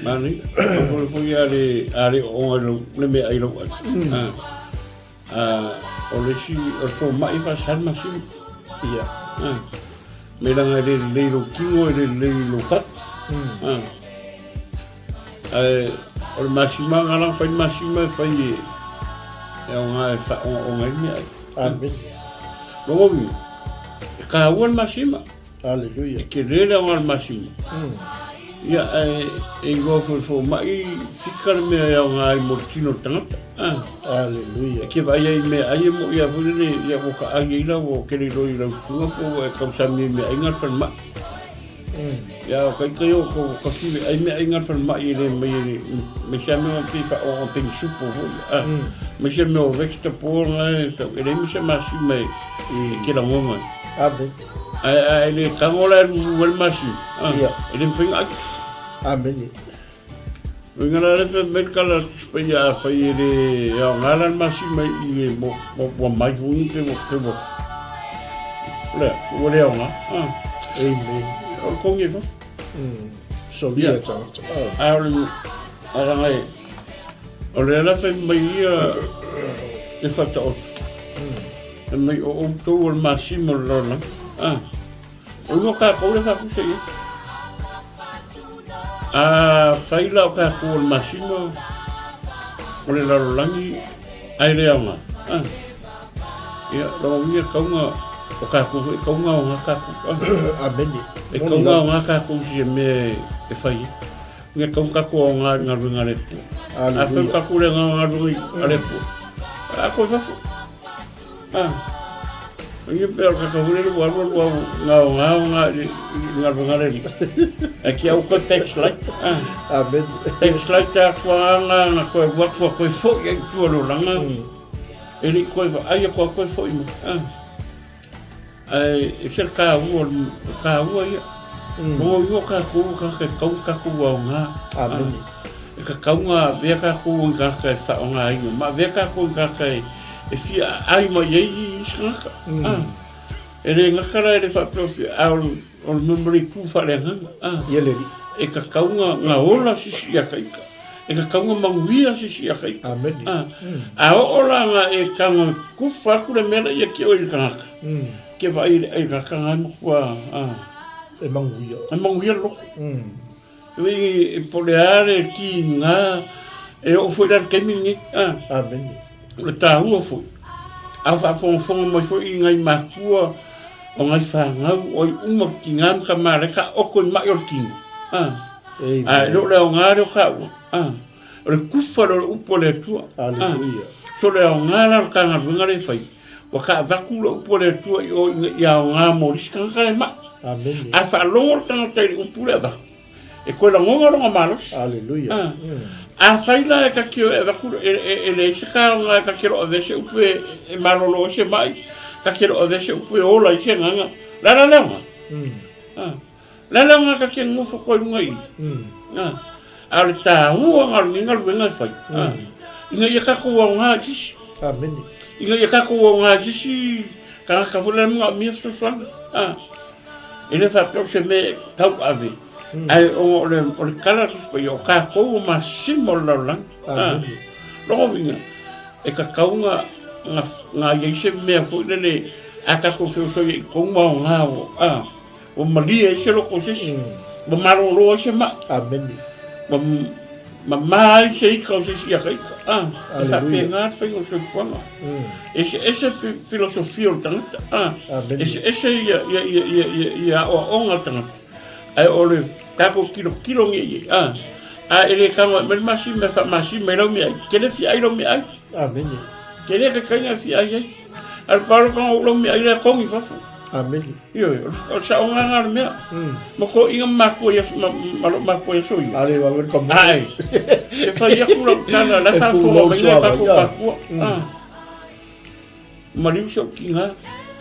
Mani, ko foi a le a le o ngai le mea ai lau ai. Ah. Ah, o le isi, o le fomai e faasali masima. Ia. Ah. Me langa e le lelei lou tino, e le lelei lou fatu. Ah. Ae, o le masima, nga langa fai le masima e fai e, e aoga e faaogaoga ai meaai. Amen. Lona uiga, e taua le masima. Aleluia. E tele le aoga o le masima. Ia, ae e iloa foi e le fomai fika le mea e aoga ai mo le tino o le tagata. Ah. Aleluia. E te vaai ai i meaai e moʻi lava foi lele, ia ua ta ai ai la ua tele iloa i lau susuga po ua e tausami ai i meaai na le falemai. Ia, o taitai o ko ka fiu e ai meaai na le falemai e le mai e mai se mea pei faaoga pei ni supo foi. Ah. Mai se mea o vegetable na e tau, e leai ma se masima e e te lagona ai. Amen. Ae a e le tago la e lulu ai le masima. Ah. Ia. E le mafai ona ai. Amen. Uiga la le fai mai le tala a le Tusi Paia afai e le aoga la le masima i e mo ua mai foi ni pe ua pe ua lea ua le aoga. Ah. Amen. O le kongi e fafo. Solia e tagata. Ah. Ae o le alaga e o le la fai mai ia le whataoto. Fai mai o outou o le masima o le lalolagi. Ah. O igoa kākou le whakusa ia. A fai la o kākou o le masima o le lalolagi ae le aoga. Ah. Ia, lau ia kaunga o kākou foi kaunga o ngā kākou. Ah. Amene. E kaunga o ngā kākou si e mea e whai. Ia kaunga kākou o ngā ngaruenga le pua. A whai kākou le ngā ngaruenga le pua. A koe fafo. Ah. Ia pea o kakahurere ua alu alu au ngao ngao ngā i ngā rungareri. E ki au koe backslide. Ah. Amen. Backslide tā kua ngā ngā koe ua kua koe foi ai tua lo langa. E li koe wa ai kua koe foi mo. Ah. Ae e se le taua, o taua ia. Logo igo tatou o tagata e tatau ona tatou aoga. Amene. E tatau ona avea tatou i tagata e faaaogaina, ma avea tatou i tagata e fia aai mai ai isi tagata. E le gata la e le faapea o fia, a o le mea ma le itu faaleagaga. Ia le alii. E tatau ona ola se isi ia ita. E tatau ona manuia se isi ia ita. Amene. A oo la na e tago e kufa atu le mea lea ia te oe i le tagata, ke vaai i le ai tagata na e matua, E manuia. E manuia le loto. E po o le a le tiga, e oo foi la i le taimi lenei. Amene. O le taua foi, a o faafogafoga mai foi i nai matua o nai fanau o ai uma tiga ma tama la e taoto i mai o le tino. A e le o le aoga lea o taua. O le kufa lea o le upu a le Atua. Aleluia. So le aoga la o le ta galuega lea e fai, ua taavatu le upu a le Atua i o ina ia aoga mo le isi tagata e mai. Amene. A faalogo le tagata i le upu lea avatu, e toe lagona lona malosi. Aleluia. Afai la e ta te o e avatu, e leai se taoga e ta te lo avea se upu e malolo ai se mai, ta te lo avea se upu e ola ai se agaga, le a la le aoga? Le a le aoga ta te nofo koe i luga i i? A o le taua na o lenei galuega e fai, ina ia tatou aoga i se isi. Amene. Ina ia tatou aoga i se isi tagata foi lea e manaomia fesoasoani. E le faapea o se mea e tauave, ae ona o le, o le tala a le Tusi Paia, o tatou o masima o le lalolagi. Amene. Lona uiga, e tatau ona, ona, ona i ai se mea foi lele a tatou feosoia i totonu ma aoga ua, ua malie ai se loto o se isi, ua malolo ai se mai. Amene. Ua mamā ai se ika o se isi ia ka ika. E faapena le faiga o le soifuaga. Eseese filosofia o le tagata. Eseese ia aoaoga a le tagata. Ae o le tatou tilotilo nei i ai. A e le tago mai le masima e faamasima i lau meaai, e te le fia ai lau meaai. Amene. Te le taitaiga e fia ai ai. A o le palo tago ou lau meaai lea togi i fafo. Amene. Ioe, o le saoga lena o le mea. Ma toeaiina ma matua i aso, ma lou matua i aso ia. A le vave le pamoe. Ae, e fai atu lau tala, la e faafofoga mai nai tatou matua. Maliu si ou tiga,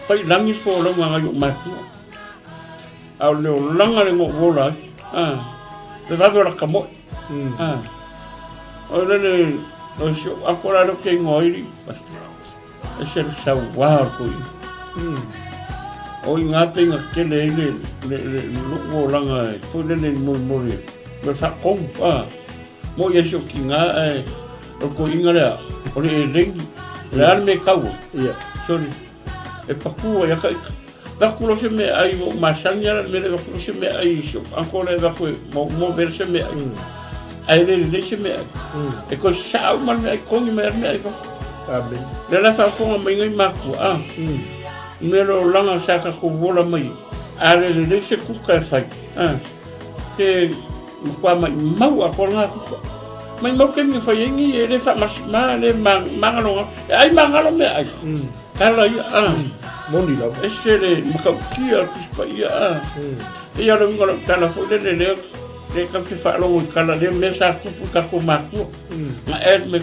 fai lagi le folauga a nai ou matua. A o le olaga le na ou ola ai. Le vave o lata moe. O le le, o si ou ako la lea ou te igoa ai, Pastor. Ese le sauā o le toeaina. O i ngā peinga tele ai le, le, le, lou olaga e foi lele i molimoli ai. Me whakomu, a. Mo i ese o ki ngā, e, o le toeaina lea, o le eleni, le a le me kaua. Ia. Sorry. E paku ai aka ika. Vaku lo se mea ai mo masani ala le mea vaku lo se mea ai so anko le vaku mo mo vele se mea ai. Ai le le se mea ai. E koe sa uma le mea ai kongi mai le mea ai fafo. Amen. Le la faafofoga mai ngai makua a. Mea le olaga sa tatou ola mai a le lelei se kuka e fai a. Ke matua maimau atoa lena kuka. Maimau taimi e fai ai ni e le faamasima le magalo e ai magalo mea ai. Tala ia a. Moni lava. Ese le matautia o le Tusi Paia a. Eia le uiga o lau tala foi lele lea lea tatou te faalogo i tala lea mea sa tupu i tatou matua. Na e me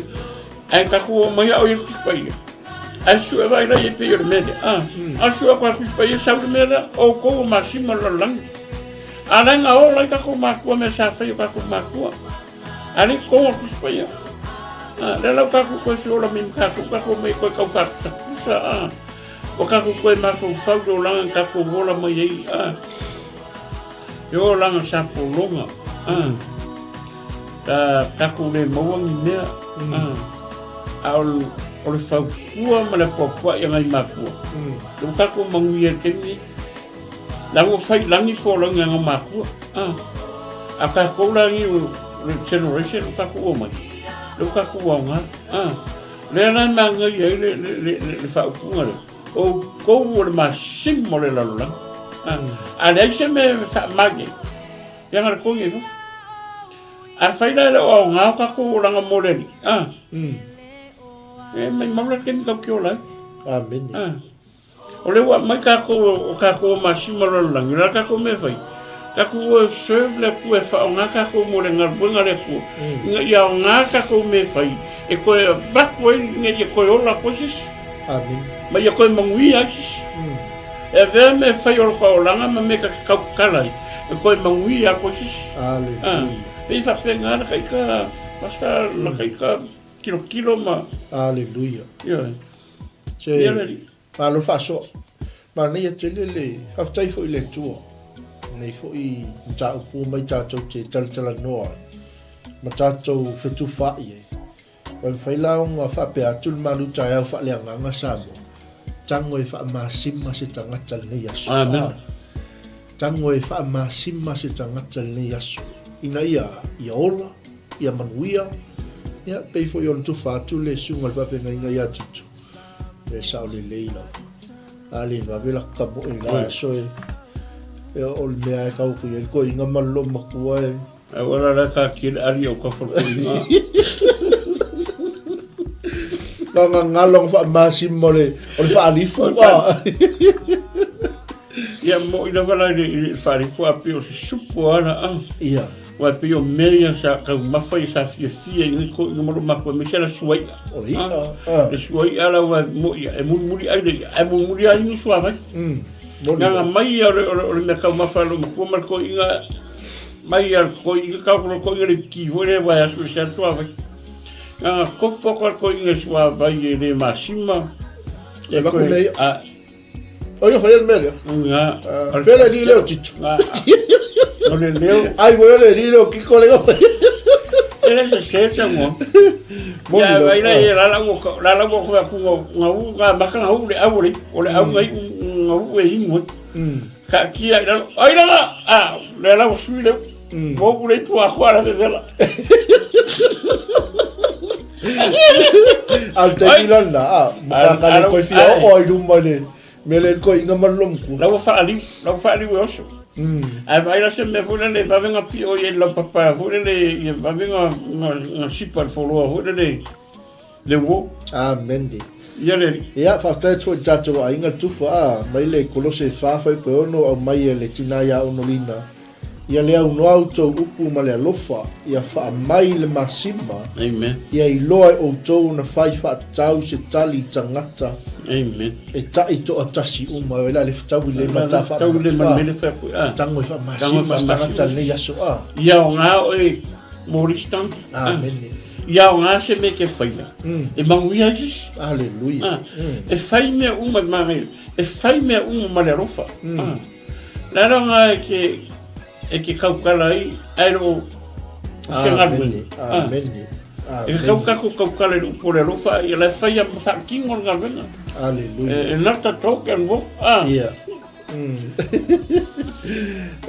ae tatou o mai ao i le Tusi Paia. Ae sue vai lai e pei o le mea lea. A, a sue atu a le Tusi Paia sau le mea lea, outou o masima o le lalolagi. A la e gaola ai tatou matua mea sa fai o tatou matua. A le totonu o le Tusi Paia. A, lea la ua tatou toe feola mai ma tatou, tatou omai toe tau faakusakusa, a. Ua tatou toe mafaufau i le olaga na tatou ola mai ai, a. E olaga sa pologa, a. Ta tatou le maua ni mea, a. A o le, o le fautua ma le apoapoai a nai matua. Lea ua tatou manuia i le taimi nei. Leaga ua fai i lagi folauga e ngā mātua. Ah. A tātou la ni o le generation o tātou o mai. Le o tātou aoga. Ah. Lea la e māngai ai le, le, le, le, le faaupuga lea. O kou o le masima o le lalolagi. Ah. A leai se mea e faamagi ai. Ia nga le kongi ai fafo. A fai la e le o aoga o tātou olaga mo le Alii. Ah. E maimau la le taimi tatou te ola ai. Amene. Ah. O lea ua aumai tatou o tatou o masima o le lalolagi, o le a tatou mea e fai? Tatou o e serve le Atua e faaaoga tatou mo le galuega a le Atua, ina ia aoga tatou mea e fai e toe avatu ai ina ia toe ola atu ai se isi. Amene. Ma ia toe manuia ai se isi. E avea mea fai o lota olaga ma mea ta te tautala ai, e toe manuia atu ai se isi. Aleluia. Pei e faapena la taita, Pastor, la taita tilotilo ma. Aleluia. Ioe. Se, malo faasoa. Manaia tele le, faafetai foi i le Atua. Lenei foi mataupu ua mai tatou te talatalanoa ai ma tatou fetufaai ai. Ua mafai la ona faapea atu le malu taeao faaleagaga Samoa, tago e faamasima se tagata lenei aso. Amen. Ah, tago e faamasima se tagata lenei aso, ina ia, ia ola, ia manuia, ia, pei foi ona tufa atu le susuga i le faafeagaiga ia Tutu, e sao lelei lava. A le vave la kamoe la aso e, e o le mea e kau ku i ai koiga ma le loomatua e, Auala la ka ki le ali o ka foloinga. Ka ngangalo ang faamasim mo le o le faalifu a. Ia mo i lava la i le faalifu a pe o se supu ala a. Ia. Wa pe o mea ia sa taumafa ia sa fiafia i nei toeaiina ma lou matua aemaise la suai'a. O le i'a. Le suai'a la ua mo ia e mulimuli ai le i'a ae mulimuli ai inu suavai. Nganga mai ia o le mea taumafa a lou matua ma le toeaiina Mai a koi i ka kolo koi le ki foi le vai asu se atu vai. Na kopo ko koi nge sua vai e le masima. E va come a O io fai il meglio. Nga. Fela li leo tito. Nga. No le leo. Ai voi le li leo ki kole ko. Ele se se se mo. Ya vai la e la la wo la la wo ko ku nga u nga maka nga u le au le o le au ngai nga u e ingo. Taatia i lalo, ai lala! Ah, lea la ua sui leu. Ua upu le ipu a koa la vevela. A le taimi la lena, a, mataka le koe fia oo ai luma i le mea lea i le koiina ma le lomatua. La ua faaliu, la ua faaliu e oso. Ae vaai la se mea foi lele vave na pio i ai le laupapa foi lele ia vave na sipa i le foloa foi lele. Le uo. Amen de. Ia le Alii. Ia, faafetai atu foi i tatou aiga le tufa, a, mai le Kolose e fa fuaiupu e ono aumai e le tina ia Onolina, ia le aunoa outou upu ma le alofa, ia faamai le masima, Amen. ia iloa e outou ona fai faatatau se tali i tagata Amen. e taʻi toatasi uma, e la le fetaui le ma ta Fetaui le ma le fai atu, a. Tango e faamasima se tagata lenei aso, a. Ia aoga oe Morriston. Amene. Ia aoga se mea e te faia, e manuia ai se isi. Aleluia. E fai mea uma i manaia, e fai mea uma ma le alofa. Le ala lena e te, e te tautala ai, ae le o se galuega. Amene. E tatau tatou tautala i le upu o le alofa, ia la e faia ma faatino le galuega. Aleluia. E not a talk and walk. Ia.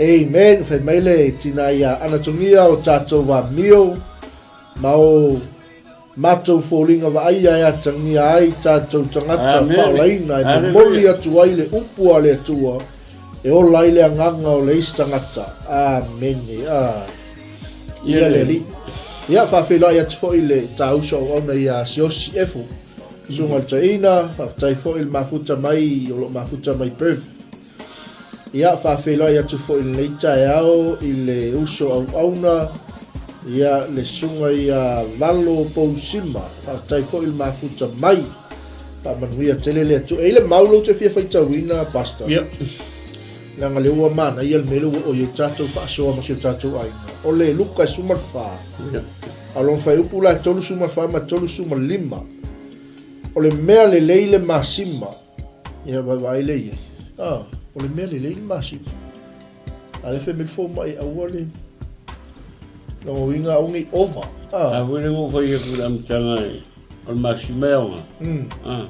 Amen. Fai mai le tina ia anatomia o tatou amio ma o matou foliga vaaia e atagia ai tatou tagata faolaina e momoli atu ai le upu a le Atua e ola ai le agaga o le isi tagata. Amene. Ah. Ia le Alii. Ia faafeiloai atu foi le tāuso auauna ia Siosi Efu. Susuga i le Toeaina, faafetai foi le mafuta mai o lo o mafuta mai Perth. Ia, faafeiloai atu foi i lenei taeao i le uso auauna, ia, le susuga ia Valo Pousima, faafetai foi le mafuta mai. Faamanuia tele le Atua. E i ai le mau lea ou te fia faitauina, Pastor. Ia. Leaga lea ua manaia le mea lea ua oo i ai le tatou faasoa ma si o tatou aiga. O le Luka 14. Ia. A o lona fuaiupu la e 34 ma 35, o le mea lelei le masima, ia vaevae lea i ai. Ah, o le mea lelei le masima. A lea fai mai le fomai aua le lona uiga aua nei ova. Ah. A foi lea na ou fai atu i le amataga o le masima e aoga. Ah.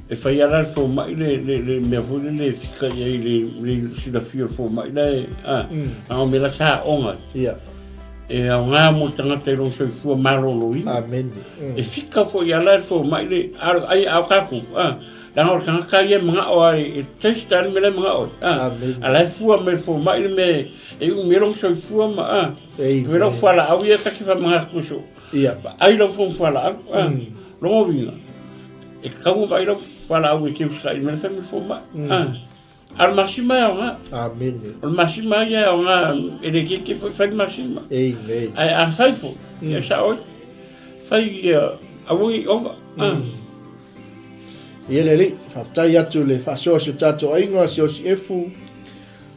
E fai lava la le fomai le, le, le mea foi lele e fika i ai le, le silafia o le fomai la e, a, mm. a o mea la sa aoga. Yeah. E aoga mo le tagata i lona soifua maloloina. Amen. Mm. E fika foi lava la le fomai le, a, ai a o tatou, a, leaga o le tagata ia e manao lava e taste lava le mea la e manao ai. A, Amen. a la e fua mai le fomai le mea e umi ai lona soifua ma, a, Amen. lau fualaau ia ta te faamanatu i soo. Ia. Vaai lau fono fualaau, a, lona uiga, e tatau ona vaai lau fualaau e te usitai mai le family fomai. A, a o le masima e aoga. Amene. O le masima ia e aoga, e le keke foi fai le masima. Amen. Ae a fai foi, ia sao ai, fai ia, aua ne i ova. A. Ia le Alii, faafetai atu i le faasoa si o tatou aiga, Siaosi Efu,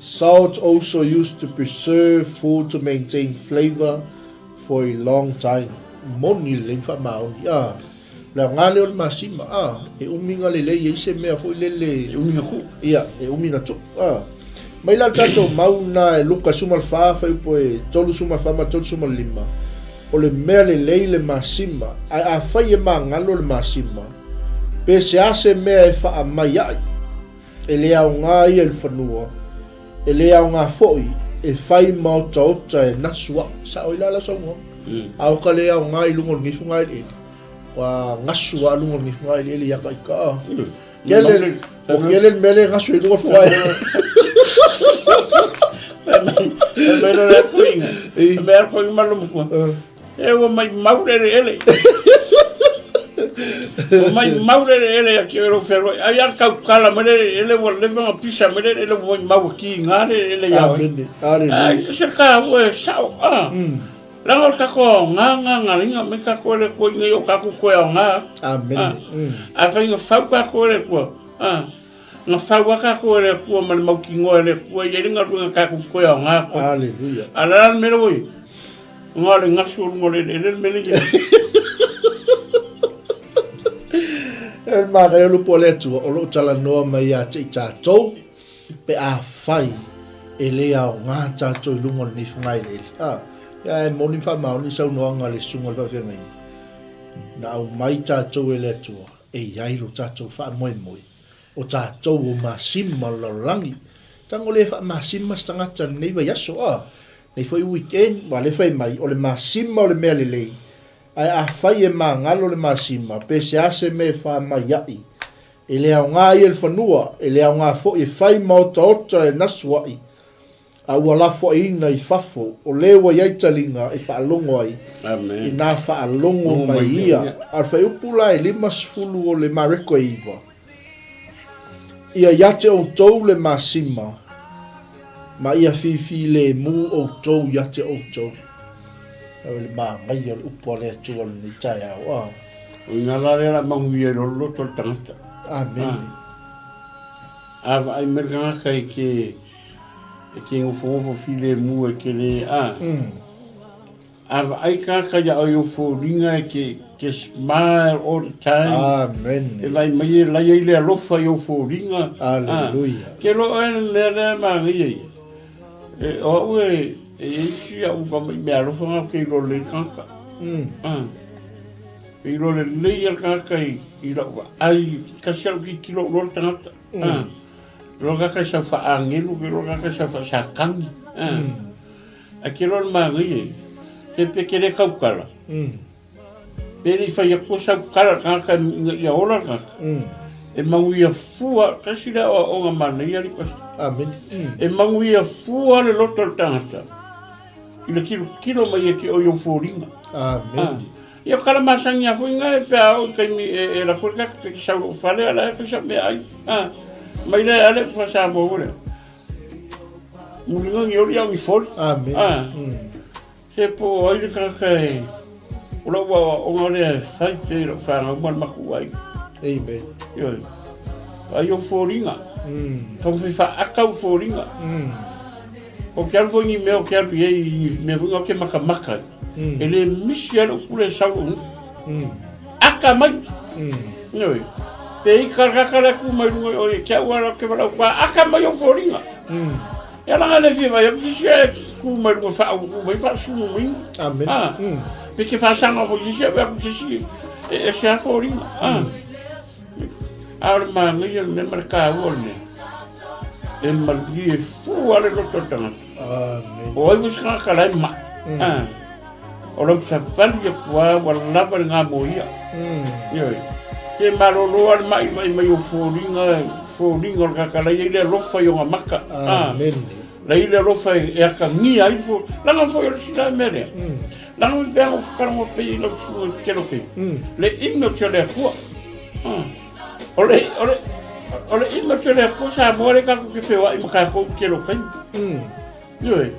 Salt also used to preserve food to maintain flavour for a long time. Moni lelei ma faamaoni. Ah, le aoga lea o le masima. Ah, e umi na lelei ai se mea foi lele. E umi na tuu. Ia, e umi na tuu. Ah. Mai la le tatou mau na e Luka 14, fuaiupu e 34 ma 35, o le mea lelei le masima, ae afai e magalo le masima, pe se a se mea e faamai ai, E le aoga ia i le fanua, e le aoga foi e fai ma otaota e nasu aʻu. Sao ai la lau saunoaga. A o ka le aoga i luga o lenei fogaeleele, ua gasu lava luga o lenei fogaeleele ia ka ika. A. Kele, ua kele le mea lea e gasu ai luga o le fogaeleele. Fai mai loa le koiga. Fai mai le koiga ma lou matua. E ua maimau le eleele. Ua maimau le eleele ia te oe lou fealuai. Ai a tautala mai le eleele ua leva ona pisa mai le eleele ua maimau e kiga le eleele ia oe. Amene. Aleluia. Ai, se taua e sao. Ah. Leaga o le tatou aoga gagaliga mai tatou e le Atua ina ia o tatou toe aoga. Amene. Ah. Afai na fau tatou e le Atua. Ah. Na fau lava tatou e le Atua ma le mautinoa e le Atua e i ai le galuega tatou te toe aoga atu ai. Aleluia. A o le a le mea lea ua i ai? Na o le gasu o luga o le eleele le mea lea e i ai. E le manaia o le upu a le Atua o lo o talanoa mai ia te i tatou pe afai e le aoga tatou i luga o lenei fogaeleele. A, ia e moni ma faamaoni le saunoaga a le Susuga i le Faafeagaiga, na aumai tatou e le Atua e i ai lo tatou faamoemoe. O tatou o masima o le lalolagi. Tago le faamasima se tagata i lenei vaiaso, a, lenei foi weekend, aua o lea e fai mai, o le masima o le mea lelei, ae afai e magalo le masima, pe se a se mea e faamaiaʻi, e le aoga ia i le fanua, e le aoga foi e fai ma otaota e nasuaʻi, a ua lafoaiina i fafo, o le ua i ai taliga e faalogo ai, inā faalogo mai ia. A o le fuaiupu la e 50 o le Mareko e 9, Ia ia te outou le masima, ma ia fifilemu outou ia te outou. O le manaia o le upu a le Atua i lenei taeao. A. O ina la lea la manuia i lolo loto o le tagata. Amene. A vaai mai le tagata e ke E te nofonofo filemu e te le a. A vaai kāka ia oe o foliga e te, te smile all the time. Amen. E vaai mai e lai ai le alofa i ou foliga. Hallelujah. Ke loa oe le mea lea manaia ia. E, o au e, e i ai si au ka mai mea alofa ngā ke iloa lelei kāka. E iloa lelei a kāka i, i lau vaai, kasi au ki kilo uloa le tagata. Loa kaka sau faagelu ke loa kaka sau faasakagi a Ae ke loa le manaia e ke pe ke le kaukala pe le i fai atu sau kala le tagata ina ia ola le tagata e manuia fua tasi le aoaoga manaia alii pastor Amene. E manuia fua le loto o le tagata i le tilotilo mai ia te oe i ou foliga. Amene. Ia o kala masani a foi na e pe a o i taimi e, e lako le kaka pe sau lou fale ala e fai sau mea ai. A, mai le ale fa sa mo le. Mulinga ni oli au ni foli. Amen. A, se po ai le kaka e, o lau aoaoga lea e fai pea i lau fanau ma le matou aiga. Amen. Ioe. Ai o foliga. Taumafai faaka ou foliga. O ke alu foi ni mea o ke alu i ai i mea foi na o ke makamaka ai. E le misi lava lou pule e sau lou nuu. Aka mai. Ioe. Pe i ka le ku mai lunga o ke au ala ke wala kwa aka mai o foliga. E ala le fia vai aku sisi e ku mai lunga fa au ku mai fa sunu mai. Amen. Ah. Pe ke fa sanga fo sisi e aku sisi e e se a foliga. Ah. A o le manaia le mea ma le kāua o le mea. E malie fua le loto o le tagata. Amen. O ai foi se tagata la e mai. Ah. O lau savali atu lava ua lava le gamoia. Ioe. Ke malolo lava le mai mai mai o foliga, foliga o le tagata la e i ai le alofa i ona maka. Amen. La e i ai le alofa e atagia ai le fo. Leaga foi o le sina mea lea. Leaga foi pe a ou fakalogo pei i lau susuga i te kelo Le image o le Atua. O le, o le, o le image o le Atua Samoa lea tatou te feoai ma tatou i tele o taimi. Ioe.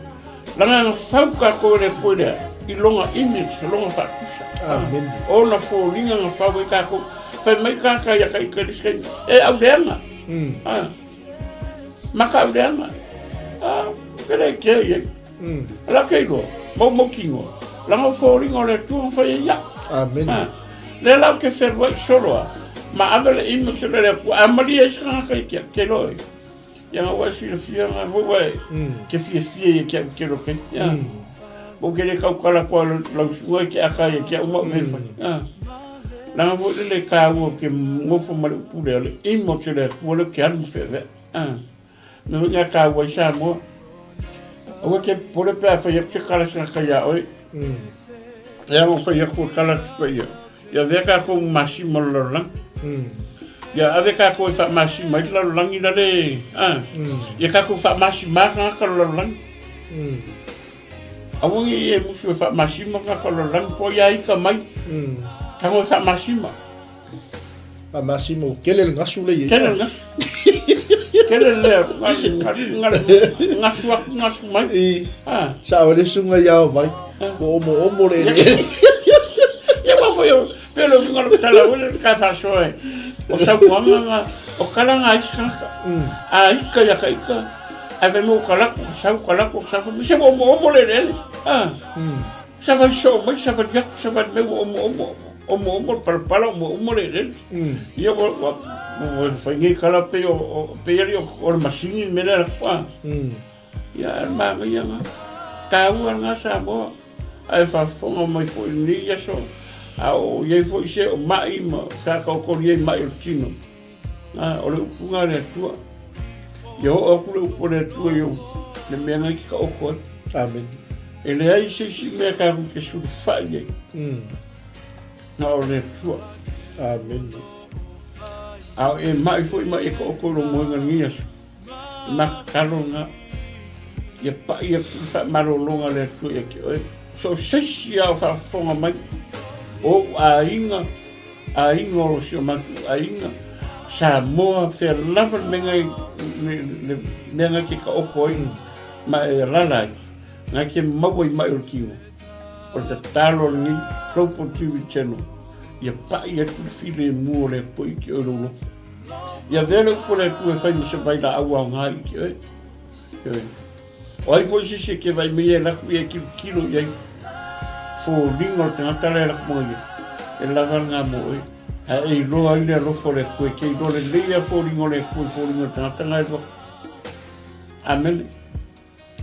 Leaga na fau tatou e le Atua i le, i lona image, lona faatusa. Amen. Ona foliga na fau ai tatou. Fai mai tagata ia ka ika i le isi taimi, e auleaga. Ah, maka auleaga. Ah, ke le kea i ai. La ke iloa, maumau tino. Laga o foliga o le Atua na fai ai ia. Amen. Ah, lea la ou te feluai solo a, ma ave le image o le Atua, a malie ai se tagata i ke, ke iloa ai. Ia nga ua e silafia nga foi ua e ke fiafia ia ki au ke loke. Ia. Mo ke le kaukala kua lau suga i ke aka ia ki au ma me fai. Ia. Langa foi le le kāua ke ngofo ma le upu lea, le imo te le Atua le ke alu ma feavea. Ia. Me foi nga kāua i Samoa. Aua ke pole pe a fai atu se kala se ngaka ia oe. Ia mo fai atu e kala atu pa ia. Ia avea kākou ma masima o le lalolagi. Ia ave kākou e faamasima ai le lalolagi la le, a. Ia kākou faamasima tagata o le lalolagi. Aua ne i e musu e faamasima tagata o le lalolagi, po o ia ika mai. Tago e faamasima. Faamasima ua tele le gasu lea i ai. Tele le gasu. Tele le gasu atu gasu mai. I. Sao le suga i ao mai. Ua omoomo le eleele. Ia ma foi o pe le uiga o le tala o le ka faasoa e. O saunoaga nga o kala nga isi tagata. A ika ia ka ika. Ae fai mai ua kalaku, sau kalaku, sau fai mai se ua omoomo le eleele. Savali soo mai, savali atu, savali mai ua omoomo, omoomo le palapala, omoomo le eleele. Ia ua, ua, ua fai nei kala pei o, o, pei ali o, o le masini le mea lea latou, a. Ia, ae o le manaia lena. Taua lena Samoa, ae faafofoga mai foi i lenei aso, a o i ai foi se o mai ma sa taotoli ai mai o le tino. A, o le upu lena a le Atua. Ia oo atu le upu a le Atua i ou, le mea lena e te taoto ai. Amene. E leai se isi mea tatou te sulufai ai. Na o le Atua. Amene. A o e mai foi ma e taoto i lou moega i lenei aso. E matatalo lena. Ia pai atu le faamalologa a le Atua ia te oe. So o se isi lava o faafofoga mai, o ou aiga, aiga o si o matou aiga, Samoa, fea lava le mea ngai, le mea ngai ke taoto ai ma e alala ai, ngai ke maua i mai o le tino. O le tatalo a lenei Global TV Channel, ia pai atu le filemu o le Atua i te oe lou loto. Ia avea le upu a le Atua e fai ma se vailaau aoga i te oe. Ioe. O ai foi se isi e ke vaai mai e alu atu ia e tilotilo i ai foliga o le tagata la e alu atu mai ai, e lava lena mo oe. Ae e iloa ai le alofa o le Atua, e te iloa lelei lava foliga o le Atua i foliga o le tagata lena e alu atu. Amene.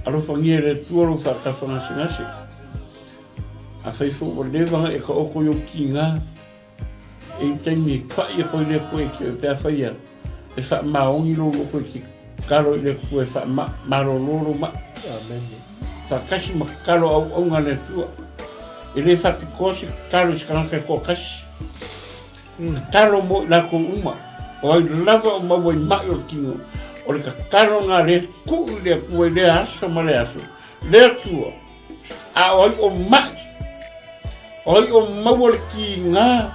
Alofagia e le Atua lou faatafa gasegase. Afai foi ua leva ona e taoto i ou tiga, E i taimi e paʻi aku ai le Atua i te oe, pe afai ia e faamaoni lou loto i te tatalo i le Atua e faamalolo lou maʻi. Amene. Faatasi ma tatalo auauna a le Atua. E le faapitoa se tatalo i se tagata e toatasi. Tatalo mo i latou uma, o ai lava o maua i maʻi o le tino, o le tatalo lena lea e tuu i le Atua i lea aso ma lea aso. Le Atua, A o ai o maʻi? O ai o maua le kiga?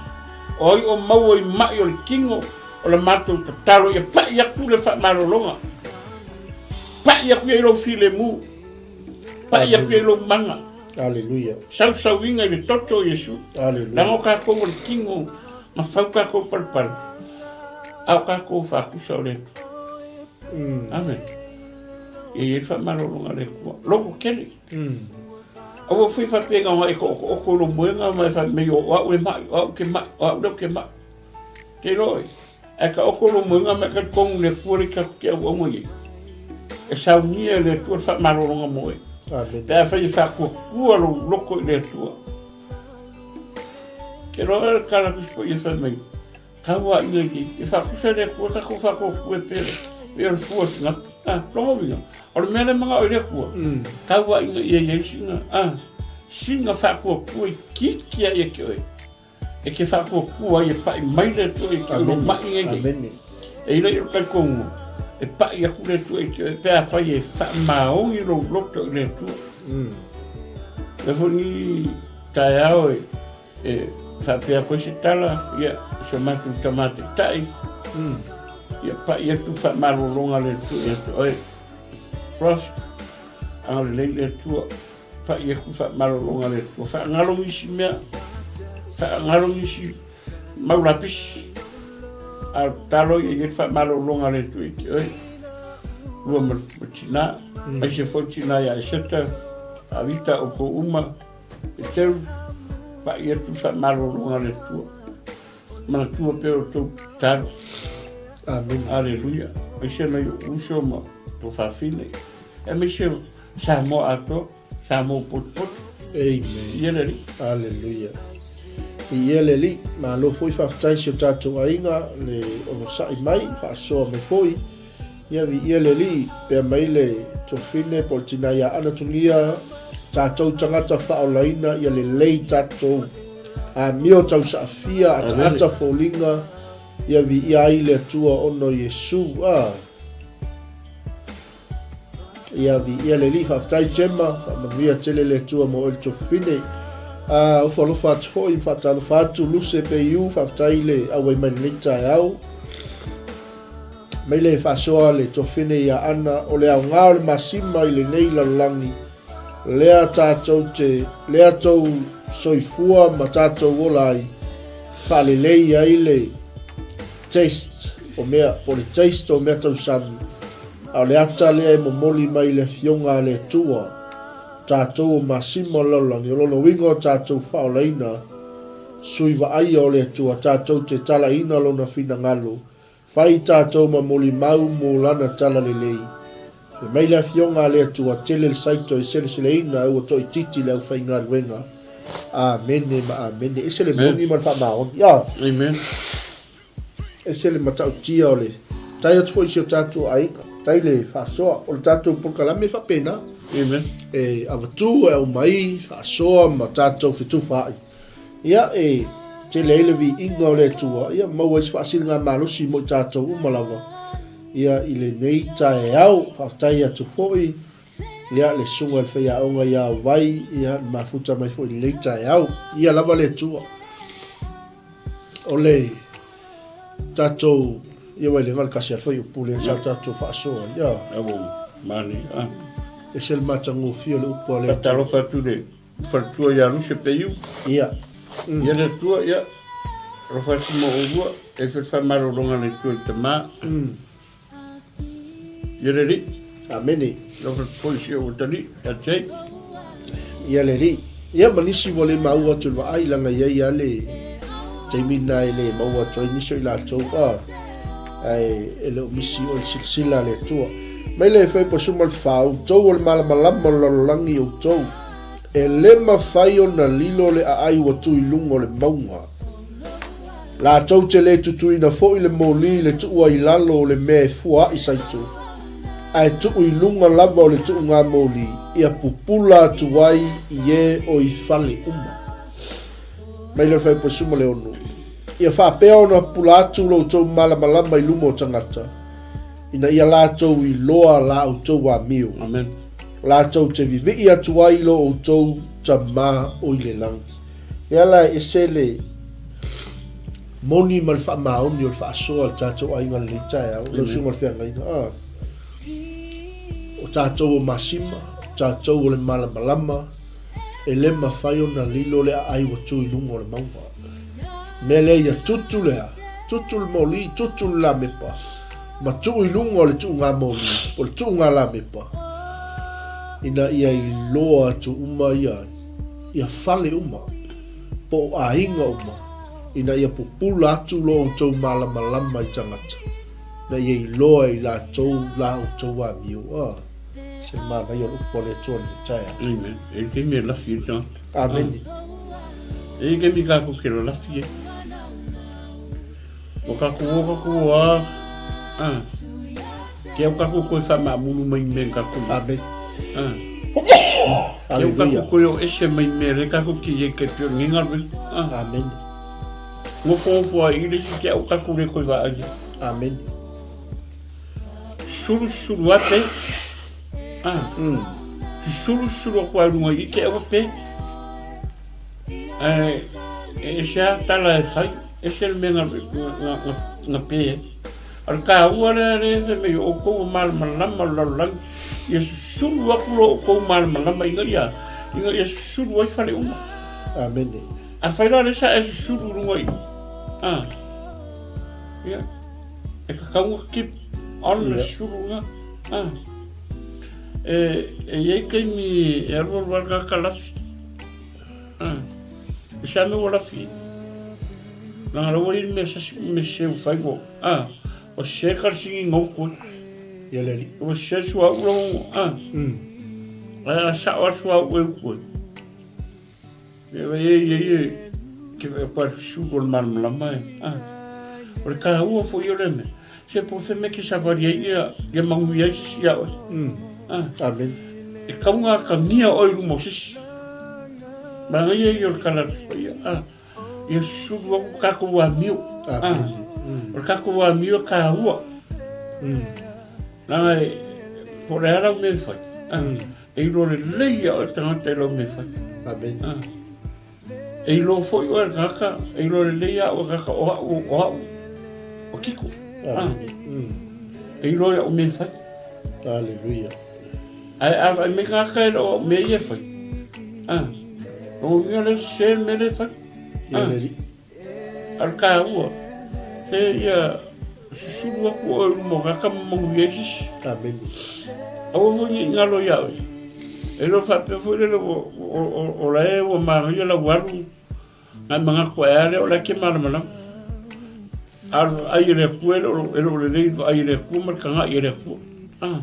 O ai o maua i maʻi o le tino? O le matou tatalo ia paʻi atu le faamalologa. Paʻi atu ia i lou filemu. Paʻi atu ia i lou mana. Aleluia. Sausauina i le toto o Iesu. Aleluia. Leaga o tatou o le tino, na fau tatou palepale, a o tatou faatusa o le Atua. Amen. Ia i ai le faamalologa a le Atua. Loto tele. Aua foi faapea na ona e tootooto i lou moega ma e fai mai o au e mai, o au ke mai, o au lea ou te mai. Te iloa oe, ae taoto lou moega ma e talitonu i le Atua lea tatou te auauna i ai. E saunia e le Atua le faamalologa mo oe. Amen. Pe afai e faatuatua lou loto i le Atua. Te iloa oe le tala Tusi Paia fai mai, Tauaiga i nei, e faatusa e le Atua tatou faatuatua e pei pei o le fua o sinapi. A, lona uiga, o le mea lea e manao ai le Atua, tauaiga ia i ai sina, a, sina faatuatua itiiti lava ia te oe, e te faatuatua ai e pai mai le Atua i te oe, lou mai nei nei. Amene. E i ai lou talitonuga, e pai atu le Atua i te oe pe afai e faamaoni lou loto i le Atua. O lea foi lenei taeao e E faapea atu ai se tala, ia, si o matou tama taitai, ia pai atu faamalologa a le Atua ia te oe. Frost, agalelei le Atua, pai atu faamalologa a le Atua. Faagalo nisi mea, faagalo nisi mau lapisi. A o le tatalo ia i ai le faamalologa a le Atua ia te oe, lua ma le tina, aemaise foi le tina ia Eseta, Avita, outou uma, Peteu, pai atu le faamalologa a le Atua. Manatua pea outou tatalo. Amene. Aleluia. Aemaise nai ou uso ma tou fafine, aemaise o Samoa atoa. Samoa potopoto. Amen. Ia le Alii. Aleluia. Ia le Alii. Malo foi faafetai si o tatou aiga le onosai mai, faasoa mai foi. Ia viia le Alii, pea mai le tofine po o le tina ia Ana Tugia, tatou tagata faaolaina ia lelei tatou amio tausaafia, ataata foliga, ia viia ai le Atua ona o Iesu. Ah. Ia viia le Alii, faafetai Gemma, faamanuia tele le Atua mo oe le tofine. A ofo alofa atu foi ma faatalofa atu Luse Peiu, faafetai le auai mai lenei taeao. Mai le faasoa le tofine ia Ana, o le aoga o le masima i lenei lalolagi, lea tatou te, lea tou soifua ma tatou ola ai, faalelei ai le taste o mea, po o le taste o mea tausami, A o le ata lea e momoli mai i le Afioga a le Atua, tatou o masima o le lalolagi, o lona uiga o tatou faaolaina, sui vaaia o le Atua, tatou te talaina lona finagalo, fai tatou ma molimau mo lana talalelei. Fai mai le Afioga a le Atua, tele le saito e seleseleina ae ua toaitiiti le aufaigaluega. Amene ma amene. Ese le moni ma le faamaoni. Amen. Ese le matautia o le tai atu foi i si o tatou aiga, tai le faasoa. O le tatou polokalame e faapena. Amen. E avatu, e aumai, faasoa ma tatou fetufaai. Ia, e tele ai le viiga o le Atua, ia maua ai se faasiligamalosi mo i tatou uma lava. Ia, i lenei taeao, faafetai atu foi ia le susuga i le faiaoga ia Vai, ia le mafuta mai foi i lenei taeao. Ia lava le Atua. O le tatou ia wai le kasi a foi upu le sa tatou faasoa ia. Avo mani a. E se le matagofie o le upu a le. Fatalofa atu le faletua ia Luse Peiu. Ia. Ia le Atua ia. Alofa atu mo oulua e fe faamalologa le Atua i tama. Ia le Alii. Amene. Alofa foi si ou atalii ia Jake. Ia le Alii. Ia ma nisi ua le maua atu i le vaai leaga e i ai lava le taimi lena e le maua atu ai nisi o i latou a ae e le o misi o le silasila a le Atua. Mai le Faipo Suma le Fa, outou o le malamalama o le lalolagi outou. E le mafai ona lilo le aai ua tu i luga o le mauga. Latou te le tutuina foi le moli i le tuua i lalo o le mea e fuaaʻi saito, ae tuu i luga lava o le tuuga moli, ia pupula atu ai i e o i fale uma. Mai le Faiposu ma le 6. Ia faapea ona pupula atu lo outou malamalama i luma o tagata, ina ia latou iloa la outou amio. Amen. Latou te vivii atu ai lo outou Tama o i le lagi. E ala e ese le moni ma le faamaoni o le faasoa a le tatou aiga lenei taeao, lau susuga o le feagaiga. Ah. O tatou o masima, o tatou o le malamalama, e le mafai ona lilo le aai ua tu i luga o le mauga. Mea lea ia tutu lea, tutu le moli, tutu le lamepa, ma tuu i luga o le tuuga moli, o le tuuga lamepa, ina ia iloa atu uma ia ia fale uma, po o aiga uma, ina ia pupula atu lo outou malamalama i tagata, ina ia iloa e i latou la outou amio. A, se manaia o le upu a le Atua lenei taeao. Amen. E i taimi e lafi ai le tagata. Amene. E i taimi kākou ke lalafi ai. O kākou o kākou o a, a, ke au kākou koe whaamaamulu mai me kākou. Amen. A. Ke au kākou koe o ese mai me le kākou ki ye ke pio nginga me. A. Amen. Ngofo ngofo a i le si ke au kākou le koe waa ai. Amen. Sulu sulu a te. A. Sulu sulu a kua runga i te au te. Ae, e ese a tala e whai, ese le mea nga, nga, nga, nga pē ai. A le kāua lea le ese me i o kou o malamalama o le lalolagi, ia susulu aku lo o kou malamalama inga ia, inga ia susulu ai whare uma. Amene. A whai la le sa e susulu runga i. Ah. Ia. E tatau ona keep on le susulu lena. A. E, e i ai taimi e alualu ai le tagata lafi. A. E se a mea ua lafi ai? Leaga la ua i ai le mea sasi, mea sese ua fai ua, a, ua sese ka le sigiga o utu ai. Ia le alii. Ua sese le suauu la ua, a. Ae a sao lava le suauu e utu ai. E te susulu o le malamalama e. O le taua foi o lea mea, se po o fea mea e te savali ai ia, ia manuia ai se isi ia oe. Amen. E tatau ona atagia oe i luma o se isi. Manaia ia o le tala a le Tusi Paia, ia susulu atu le tatou amio. Amen. O le tatou amio e taua. Leaga e, po o le a lau mea e fai. E iloa lelei ia oe tagata i lau mea fai. Amen. Ah. E iloa foi oe tagata, e iloa lelei ia oe tagata o au, o au, o Kiko. Ah. Amen. E iloa ia'u mea fai. Hallelujah. Ae a vaai mai tagata e le o au mea ia e fai. Ah. O uiga lea sese le mea lea e fai. Ia le alii. A o le taua, se ia susulu atu oe i luma o tagata ma manuia ai se isi. Amene. Aua foi ne i galo iā oe. E le o faapea foi lele o la e ua manaia lau alu, na e manatu ae a lea o la e te malamalama. A o le vaai a le Atua e le o lelei le vaai a le Atua ma le taga'i a le Atua. Ah,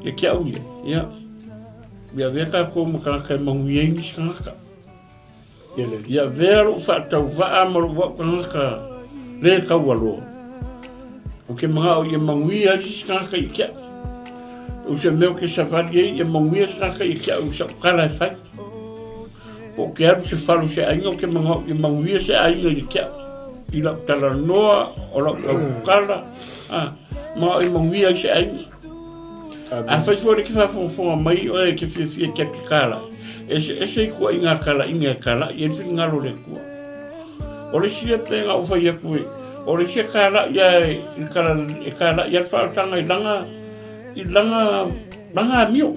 ia te au ia, ia, ia avea tatou ma tagata e manuia ai nisi tagata. Ia avea lou faatauvaa ma lou au tagata lē taualoa, ou te manao ia manuia ai se isi tagata ia te au. O se mea ou te savali ai ia manuia se tagata ia te au i sau tala e fai. Po o ke alu se fale o se aiga ou te manao ia manuia se aiga ia te au. I lau talanoa, o lau tautala, a, manao ia manuia ai se aiga. Afai foi o lea e te faafogafoga mai oe e te fiafia e te atu kalaʻi, eseese ituaiga kalaʻiga e kalaʻi ai le finagalo o le Atua. O le isi ia pei ona ou fai atu e, o le isi e kalaʻi a e, e kalaʻi a le faaolataga i lana, i lana, lana amio.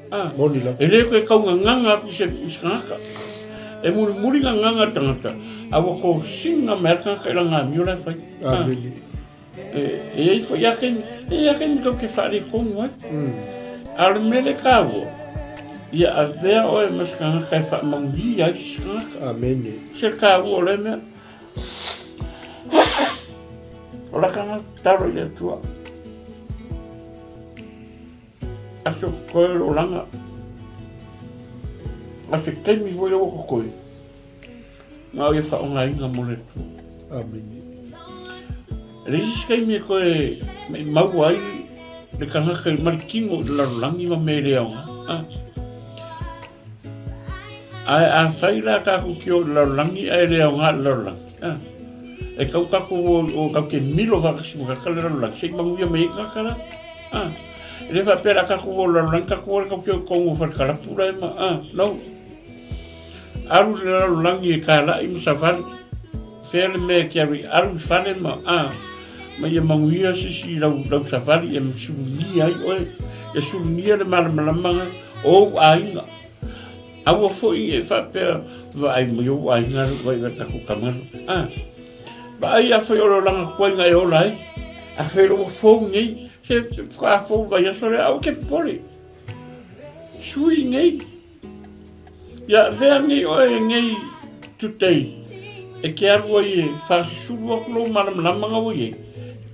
Ah, Moni lava. E le toe taugagaga atu i se, i se tagata. E mulimuli gagaga le tagata, a ua tosina mai lava le tagata i lana amio la e fai. Ah. Amene. E i ai foi a taimi, e i ai taimi tou te faaletonu ai. A o le mea lea e taua, ia avea oe ma se tagata e faamanuia ai se isi tagata. Amene. Se taua o lea mea. O la tagata tatalo i le Atua. Aso koe o le olaga. A se taimi foi lea ua totoe. Na o ia faaaogaina mo le Atua. Amene. E leai se isi taimi e toe maua ai le tagata ma le tino i le lalolagi ma mea e le aoga. Ah. Ae afai la tatou te o i le lalolagi ae le aoga i le lalolagi, ah. E tau tatou o, o tatou te milo faatasi ma tagata le lalolagi, se i manuia mai ai tagata la. Ah. E le faapea la tatou o i le lalolagi, tatou o le tatou te o i totonu o falekalapu la e ma, ah, no. Alu i le lalolagi e kalaʻi ma savali. Fea le mea e te alu ai, alu i fale ma, a, ma ia manuia se isi i lau, lau savali e sulugia ai oe, e sulugia le malamalamaaga o ou aiga. Aua foi e faapea, vaai mai ou aiga, vaai mai tatou tama, a. Vaai afai o le olaga tuai na e ola ai, afai o le ua fou nei, se faatoa fou le vaiaso lea, aua e te popole. Sui nei. Ia avea nei oe nei today e te alu ai e faasusulu atu lou malamalamaaga ua i ai,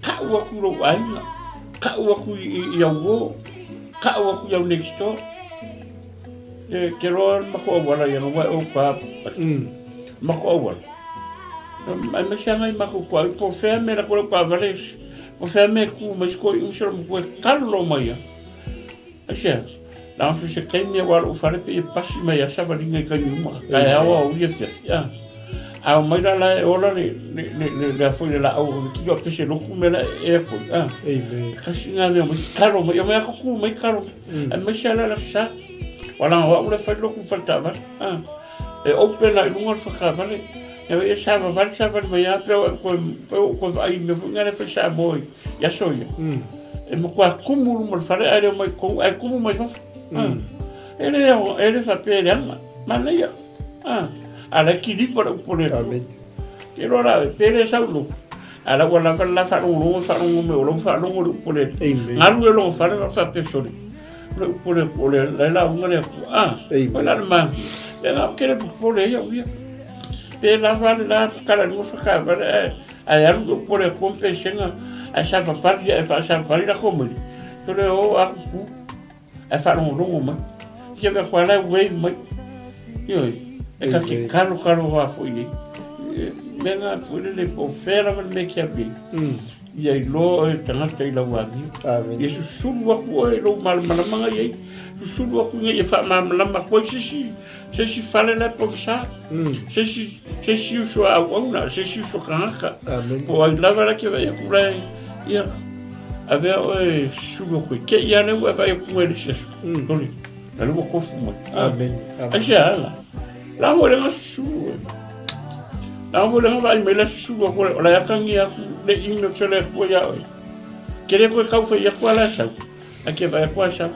tau atu i lou aiga, tau atu i au uo, tau atu i au next door. E te loa le matou auala ia na wae o pa matou auala. Aemaise lava nai matou tuaoi po o fea mea la atu lau taavale, po o fea mea e tu mai si toeaina si olomatua e talo mai lava. Aisea? Leaga so se taimi aua lou fale pei e pasi mai a savaliga i taimi uma, taeao aoauli afiafi, a. A omai la la e ola le, le, le, le, le afoi le laau o le kilo a pese lotu me la e apoi, a. Amen. Kasi ngā mea mai talo mai, omai ako ku mai talo mai. Aemaise ala la sa. Wala ngā wau le whai loku whai taavale, a. E open la i lunga le whakavale. E e savavali, savali mai a pea o koe, pea o koe vaai mea foi ngā le whai Samoa i, i aso ia. E matua kumu luma o le fale ae le omai i totonu, ae kumu mai fafo. E le e le faapea e leaga, manaia. A la e kilipa le upu a le Atua. Amen. Te iloa la, pe le sau lotu. A la ua lava le la faalogologo e faalogo mai o la ua faalogo le upu a le Alii. Galu e lona fale ma faapea, Sole, o le upu a le Atua, o le la e lauga le Atua. A, o le a le manaia. Ia na ou te le popole ai au ia. Pe lava le la tatala i luga whakawale ae, ae alu le upu a le Atua ma pesega, ae savavali ae faasavavali latou maile. Sole, o aku ku. Ae faalogologo mai. Ia mea koa la wave mai. Ioe, e ka te kalo kalo hoa foi nei. Mea ngā foi lele po fea lava le mea ki alu nei. Ia iloa oe tagata i lau amio. Ia susulu aku oe i lou malamalamanga i ai. Susulu aku ina ia faamalamalama atu ai se isi se isi fale la e pogisa. Se isi se isi uso a auauna, se isi uso tagata. Po o ai lava la ke vaai atu la e ia avea oe susulu atu ai. Te i a lea ua e vaai atu i le isi aso. Sole. La lua tofu mai. Amen. Amen. Ai se ala. La mo le susulu. La mo le vaai mai la susulu ko o la yakangi aku le ino tele ko ya oi. Kere ko kau fai aku ala sau. A ke vai aku sau.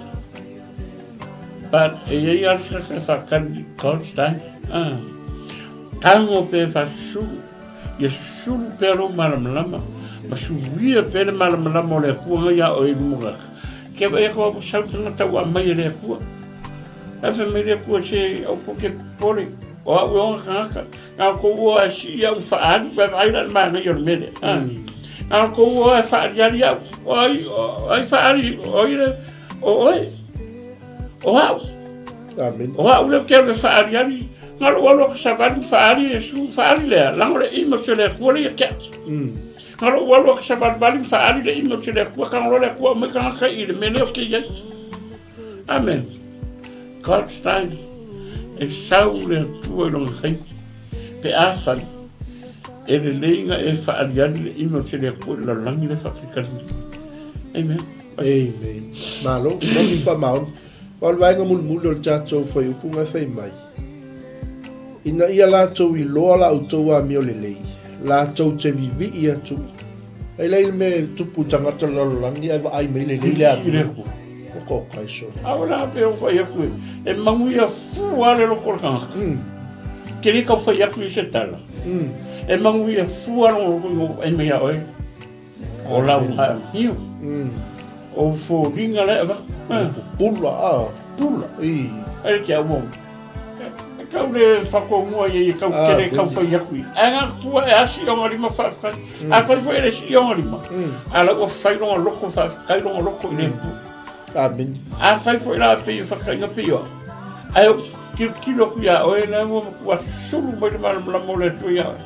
But e ia al sa ka fa kan God's time. Ah. Tango pe fa susulu. Ia susulu pe ro malamalama. Ma suia pe le malamalama o le Atua ngai ia oe i luma kaka. Ke vai aku au sau tangata ua aumai e le Atua. Ae fai mai le Atua se au po ke popole, o au e oga kangaka, na o kou oa e sii au whaali, vai vaai la le manaia o le mele. Ah. Na o kou oa e whaaliali au, o ai, o ai whaali, o ai le, o oe, o au. Amen. O au le ke le whaaliali, ngalo alo ka savali whaali e su whaali lea, lango le imo te le Atua le ia kia. Nga lou alu a ka savalivali ma faaali le imi o te le Atua, ka ngoloa le Atua aumai kagaka i le mea lea o ke iai. Amen. God's time. E sau le Atua i lona taimi. Pe afai, e lelei na e faaliali le imi o te le Atua i le lalolagi lea faakalikali. Amen. Amen. Malo, moni whamaoni. O le vaega mulimuli o le tatou fuaiupu na e fai mai, Ina ia latou iloa la outou amio lelei, latou te vivii atu i. Ai la i le mea e tupu i tagata o le lalolagi ae vaai mai lelei le amio. Oka oka e sole. A o la pe o fai atu e, e manuia fua le loko o le tagata. Ke le kau fai atu i se tala. E manuia fua le loko i o ai mai a oe. O lau haamio. O foliga lea avatu. Pula a. Pula. Ai le ke au E kau le whakomua ia i kau kere kau whai aku i. Ai ngā kua e asi o ngā lima whaawhakai. A whai whai e si o ngā lima. A lau o whai ronga loko whaawhakai ronga loko i le ku. Amen. A whai whai la pe i whakainga pe i o. Ai o kilo kilo ku ia oe la mua maku a susulu mai le malamalama o le Atua ia oe.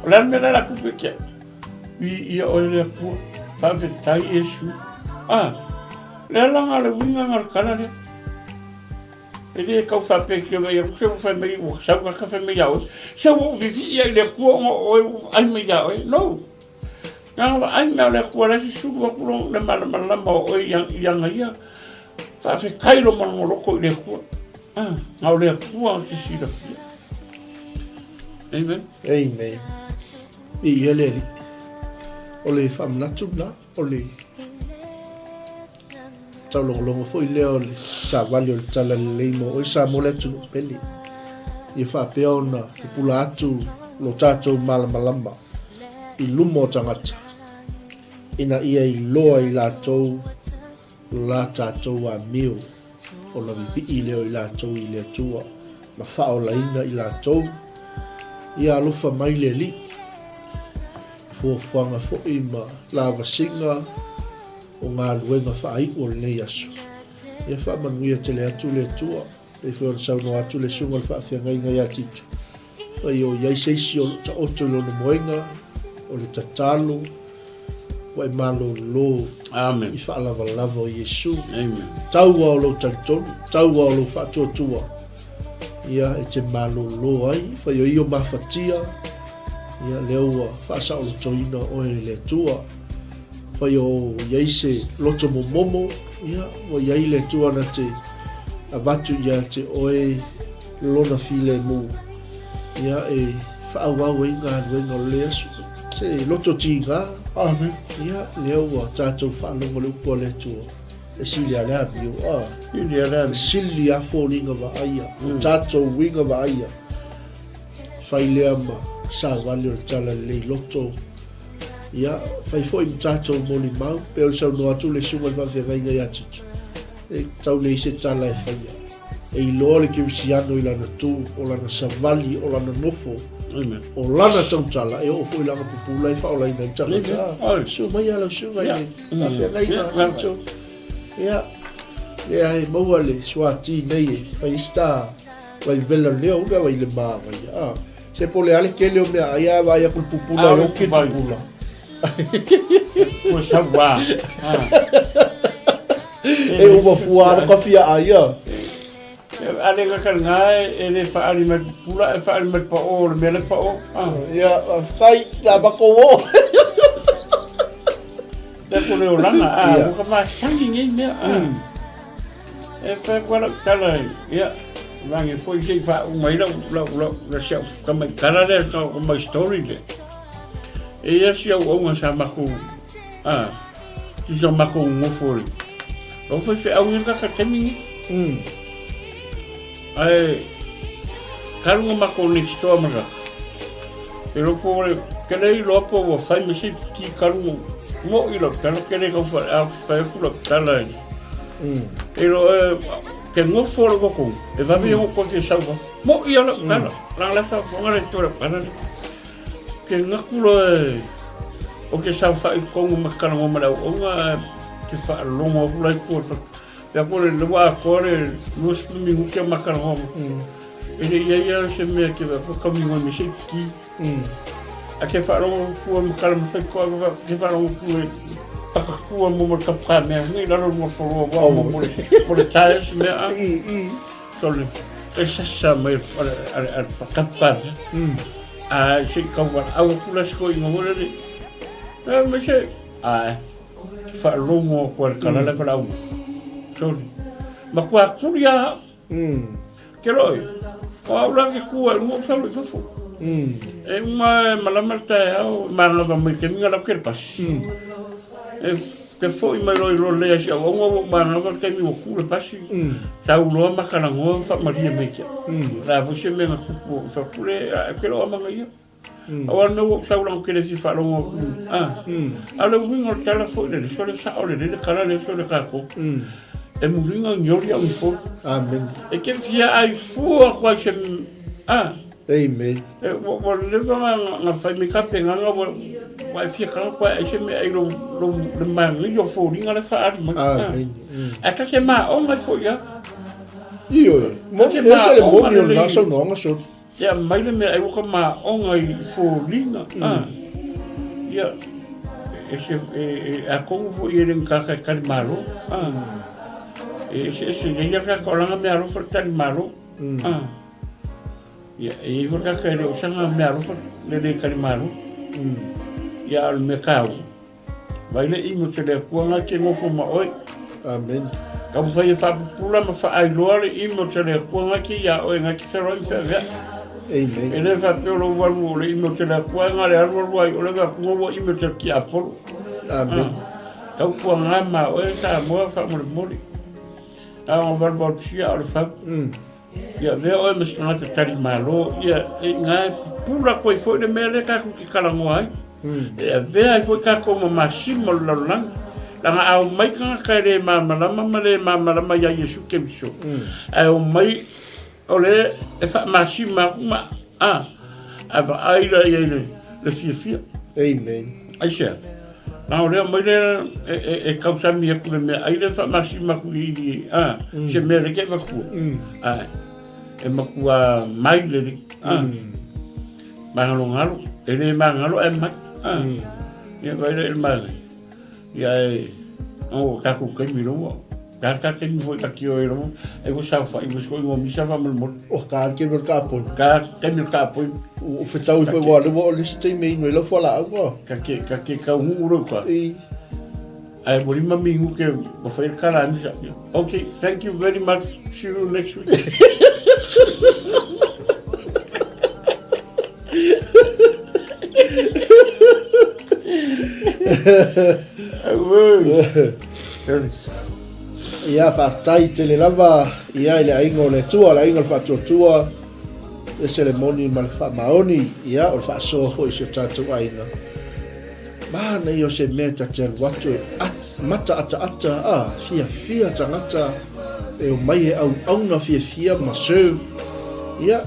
O le a le mea la la kupe kia. I ia oe le Atua, faafetai Iesu. A, le alaga le uiga nga le tala lea. E le kau faapea ki mai aku se ua fai mai ua sau ka fai mai ia oe. Se ua ou vivii ai le Atua ona o oe ua vaai mai ia oe. No. Na vaai mea o le Atua la e susulu atu lo le malamalama o oe i aga ia. Faafetai lo malogoloko i le Atua. Ah, na o le Atua te silafia. Amen. Amen. Viia le Alii. O le faamanatu lena, o le taulogologo foi lea o le savali o le Talalelei mo oe Samoa le atunuu pele. Ia faapea ona pupula atu lo tatou malamalama i luma o tagata ina ia iloa i latou lo la tatou amio. Ona vivii lea o i latou i le Atua, ma faaolaina i latou. Ia alofa mai le Alii, fuafuaga foi ma lavasiga o galuega faaiu o lenei aso. Ia faamanuia tele atu le Atua, pei foi ona saunoa atu le Susuga o le Faafeagaiga ia Tito. Fai o i ai se isi o lo o taoto i lona moega, o le tatalo, ua e malolo Amen. i faalavalava o Iesu. Amen. Taua o lou talitonu, taua o lou faatuatua, ia e te malolo ai, fai o ia o mafatia, ia lea ua faasaolotoina oe e le Atua. Fai o i ai se loto momomo, ia ua i ai le Atua na te avatu ia te oe lona filemu, ia e faaauau ai galuega o le aso. Se loto tiga. Amen. Ia, lea ua tatou faalogo le upu a le Atua. E sili a le amio. Ah. Sili a le amio. E sili a foliga vaaia. O tatou uiga vaaia. Fai lea ma savali o le Talalelei loto. Ia, fai foi ma tatou molimau, pei ona saunoa atu le susuga i le faafeagaiga ia Tito, e tau leai se tala e faia. E iloa le kerisiano i lana tu, o lana savali, o lana nofo, o lana tautala, e oo foi i lana pupula e faaolaina ai le tagata. Susu mai lau susuga i le faafeagaiga a Tito. Ia, lea e maua le suati nei e fai ai se ta vaivela lea ula vai le manaia. Ah, se po le a le tele o mea ai a vaai atu le pupula e oki le pupula. Ua sauā. E uma fua alo ka fia ai a. Ale ka ka ngā e le whaari mai pupula, e whaari mai pa o, le mea le pa o. Ia, kai, tā mako o. Te ko le olanga, a, ua ka masangi nei mea, a. E whai kua lau tala, ia, langi foi sei wha umai lau, lau, lau, lau si au kamai tala lea, ka kamai story lea. E ia si au aunga sa mako, a, tu sa mako ngofo le. Lau whai whai au ngi ka kemi ngi. Ae, ka runga mako next door ma kaka. E ropo le, ke lei loa po ua whai me sei ki ka runga, mo i lau tala, ke lei kau whai, a whai aku lau tala e. E lo, e, ke ngofo le koko, e wawe mm. ko te sau mo i lau tala, la la fa fonga le tora tala le. Ke ngaku lo e, o ke sau whai kongu ma kala ngoma le au onga, ke wha longo aku lai kua, Ia ko le lewa akoa le 20 minuti a makala hoa. E le ia ia se mea ke wa ka mi ngoi se ki. A ke wharongo kua makala ma whai koa ke wharongo kua paka kua mo mo ka pa mea ngi lalo mo foloa wa mo mo mo le tires mea a. So le e sasa mai ale ale ale paka pa. A se ka wa au kula se ko inga hore le. E me se a Whaalogo aku a le kala le valaauga. Sorry. Ma kua kuri a Ke loi, o au la ke kua i lunga o sau i fafo. E uma e malama le taeao, e manava mai ke minga lau ke le pasi. E ke foi mai loi lo lea si au aunga ua manava le taimi ua ku le pasi. Sau loa makalangoa whaamaria mai kia. La foi se mea nga kupu o whakule, a ke loa manga ia. Aua le mea ua ou sau leaga ou te le fia faalogo atu a. A o le uiga o le tala foi lele, sole sao lelei le tala lea sole tatou. E muliga ni oli au ni folu. Amen. E te fia ai fua atu ai se a. Amen. E ua ua leva na na fai mai ka pegaga ua ua e fia kala koe ai se mea ai lou lou le manaia o foliga le faaali mai. Amen. Ae ta te maoga ai foi a. Ioe. Moni, e ese le moni o lena saunoaga sole. Ia mai le mea ai ua ka maoga i foliga a. Ia e se e e atonu foi e le ni tagata e tali malo a. E eseese i ai ia le tagata o lana mea alofa le tali malo a. Ia e i ai foi le tagata e le o sana mea alofa le le tali malo. Ia a o le mea taua. Vai le ino te le Atua nga ke nofo ma oe. Amen. Taumafai e faapupula ma faailoa le ino te le Atua nga ke ia oe nga ke feloai ma feavea. Amen. E le faapea o lou alu o le ino te le Atua nga le alu alu ai o le vakuga ua ino te ki Apolo. Amen. Ah, tautuaga ma oe Samoa faamolemole. A o valuvalusia o le fau. Ia avea oe ma se tagata tali malo, ia e inā e pupula atu ai foi le mea lea tatou te talanoa ai. E avea ai foi tatou ma masima o le lalolagi. Leaga a omai tagata e le malamalama ma le malamalama ia Iesu Keriso, ae omai o le e faamasima atu ma a, a vaai la i ai le fiafia. Amen. Aisea? Na o lea mai lea e, e, e kausani atu le mea ai lea faamasima atu i, a, se mea leke e matua. A, e matua mai le li, a, magalogalo, e le magalo ae mai, a, ia vai lea i le mai. Ia e, o tatou taimi loa, ka ka taimi foi ka kio e loa, e ua saofai ua siko ingoa misa faamolemole. O ka le taimi o le kapoi. Ka taimi o le kapoi. O fetau i foi wa le wa o le isi taimi e inu ai lau fualaau wa. Ka ke, ka ke kau huu rau ka. I. Ae ua lima minuke ua fai le kala misa. Okay, thank you very much. See you next week. Ia, faafetai tele lava ia i le aiga o le Atua, le aiga o le Faatuatua, ese le moni ma le faamaoni, ia, o le faasoa foi i si o tatou aiga. Manaia o se mea ta te alu atu e mata ataata a fiafia tagata e omai e auauna fiafia ma serve. Ia,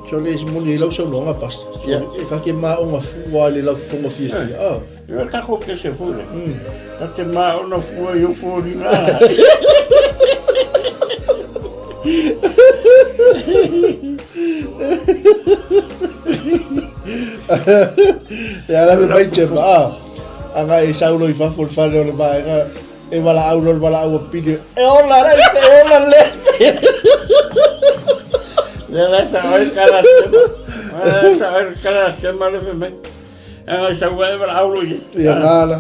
so le moni ai lau saunoaga Pastor. So, e ta te maoga fua i le laufofoga fiafia. Ah. Ia takou kese foi le. Ta te maona fua i ou foliga. Ia la me mai te ma. Anga e saulo i fafo le fale o le vaega. E walaau lo le walaau a pili. E ola le, e ola le. Le la sa oi kala tema. La sa oi kala tema le fe mai. Anga sau e walaau lo i. Ia ngala.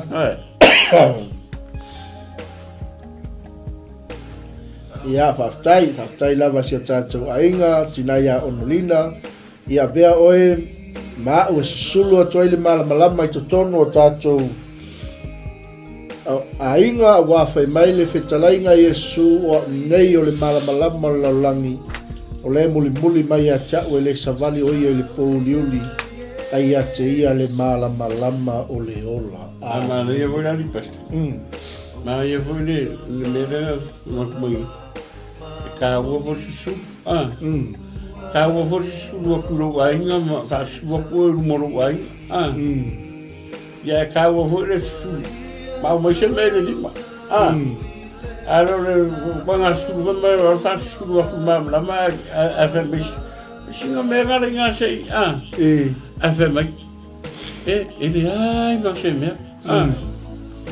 Ia, faafetai, faafetai lava si o tatou aiga, tina ia Onolina, ia avea oe ma au e susulu atu ai le malamalama i totonu o tatou aiga, aua fai mai le fetalaiga a Iesu, o au nei o le malamalama o le lalolagi, o lea e mulimuli mai ia te au e le savali o ia i le pōuliuli, ai ia te ia le malamalama o le ola. A manaia foi la li pastor. Manaia foi le le mea lea na avatu mai e taua foi le susulu. A. Taua foi le susulu atu i lou aiga ma faasusu atu oe i luma o lou aiga. A. Ia e taua foi le susulu ma aumai se mea i le lima. A. A le o le uaga susulu foi mai o le faasusulu atu malamalama ae fai mai sina mea gale i gase i. A. Ae fai mai. E, e leai ma se mea. A,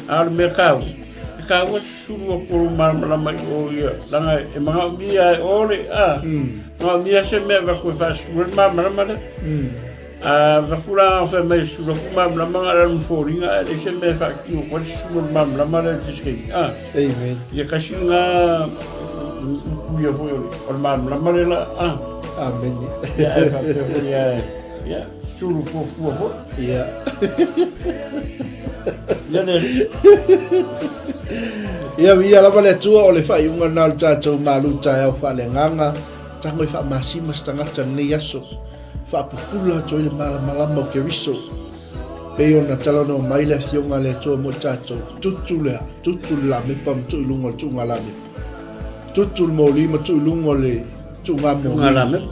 a o le mea taua, e taua susulu atu o lou malamalama i o ia, leaga e manaomia e o le, a, manaomia se mea avatu e faasulu ai le malamalama lea. A avatu la fai mai e susulu atu malamalama na o le alu ma foliga ae leai se mea e faatino atu ai le susulu o le malamalama lea i se isi taimi. A, Amen. ia kasi lena upu ia foi o le malamalama lea la, a. Amene. Ia, e faapea foi ia, ia. Sulu fuafua foi. Ia. Ia le alii. Ia, viia lava le Atua o le faaiuga lena o le tatou malu taeao faaleagaga, tago e faamasima se tagata i lenei aso, faapupula atu ai le malamalama o Keriso. Pei ona talanoa mai le Afioga a le Atua mo i tatou, tutu le, tutu le lamepa ma tuu i luga o le tuuga lamepa. Tutu le moli ma tuu i luga o le tuuga moli. Tuuga lamepa.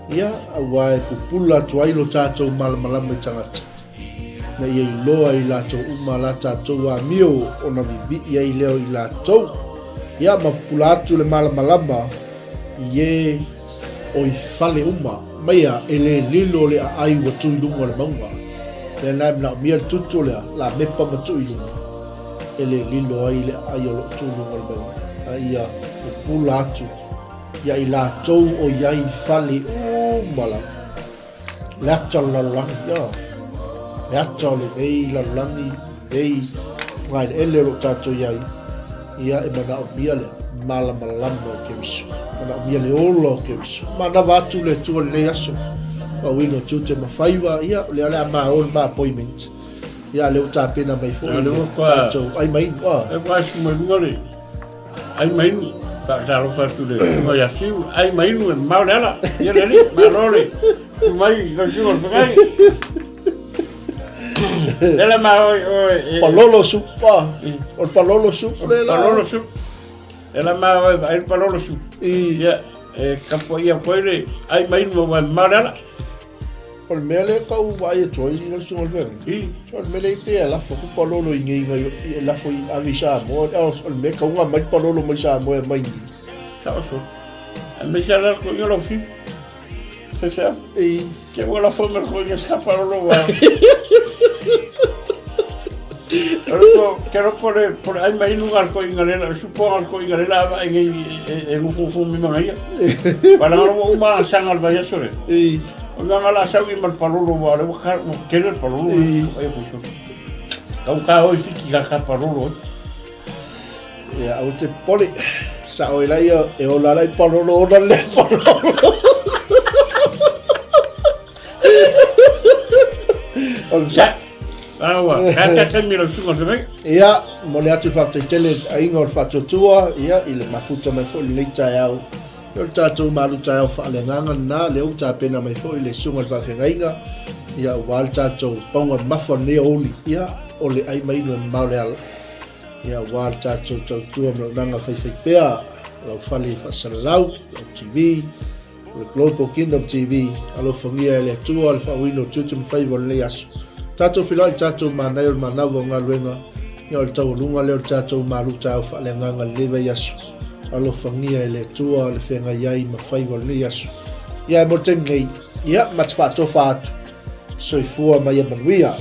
Ia, aua e pupula atu ai lo tatou malamalama i tagata, ina ia iloa i latou uma la tatou amio ona vivii ai lea o i latou. Ia, ma pupula atu le malamalama i e o i fale uma, maia e le lilo le aai ua tu i luga o le mauga. Lea na e manaomia le tutu o le lamepa ma tuu i luga, e le lilo ai le aai o lo o tu i luga o le mauga, a ia pupula atu Ia i latou o i ai i fale uma lava. Le ata o le lalolagi, ia. Le ata o lenei lalolagi, lenei gaeleele o lo o tatou i ai, ia e manaomia le malamalama o Keriso, manaomia le ola o Keriso. Manava atu le Atua i lenei aso, faauiga o tiute ma faiva, ia, o lea o le a ma o le ma appointment. Ia, lea ua tapena mai foi le tatou ai mai. E ua asu mai luga le Ai ma inu, faatalofa atu le susuga ia Fiu, ai ma inu e mamao le ala, ia le alii, malo le tu mai lau susuga o le fekai. Lele ma oi oi. E, palolo supa. O le palolo supa le la. Palolo supa. Ela ma oi ai palolo supa. Ia, e kapo ia koe le ai ma inu ma mamao le ala. O le mea lea e tau vaai atu ai lau susuga i le feagaiga, I. o le mea lea pei e lafo atu palolo i nei nai e lafo i ave i Samoa, a o le mea e tauga mai le palolo mai Samoa e aumai i nei. Taoso. Aemaise lava le koiga lau fiu. Faifeau. I. Ke ua lafo mai le koiga sa palolo ua. Ke ropo le po le ai mai luga le koiga le la supo le koiga le la va e ngai e ngufu mi mangaia. Wala ngalo ua uma sanga le vaiaso le. I. O nga ngala sau i ma le palolo ua le ua ka ua kele le palolo. I. Ai ko so. Kau ka oi fiki ka ka palolo. Ia, aua te popole. Sao e lai e ola lai palolo ona le palolo. O le sa. Aua, ka ka ka mi lau suga se mai. Ia, mo le atu le faafetai tele aiga o le faatuatua, ia, i le mafuta mai foi i lenei taeao. Ia, o le tatou malu taeao faaleagaga lena, lea ua tapena mai foi le susuga i le faafeagaiga, ia, aua le tatou pauga mamafa o lenei aoauli. Ia, o le ai ma inu e mamao le ala, ia aua le tatou tautua ma le auaunaga faifaipea, lau fale faasalalau, lau TV, o le Global Kingdom TV, alofagia e le Atua le faaauina o tiute ma faiva o lenei aso. Tatou feiloai i le tatou manaia o le manava o galuega, ia o le taualuga lea o le tatou malutaeao faaleagaga i lenei vaiaso. Alofagia e le Atua le feagai ai ma faiva o lenei aso. Ia ae mo le taimi nei, ia ma te faatofa atu, soifua ma ia manuia.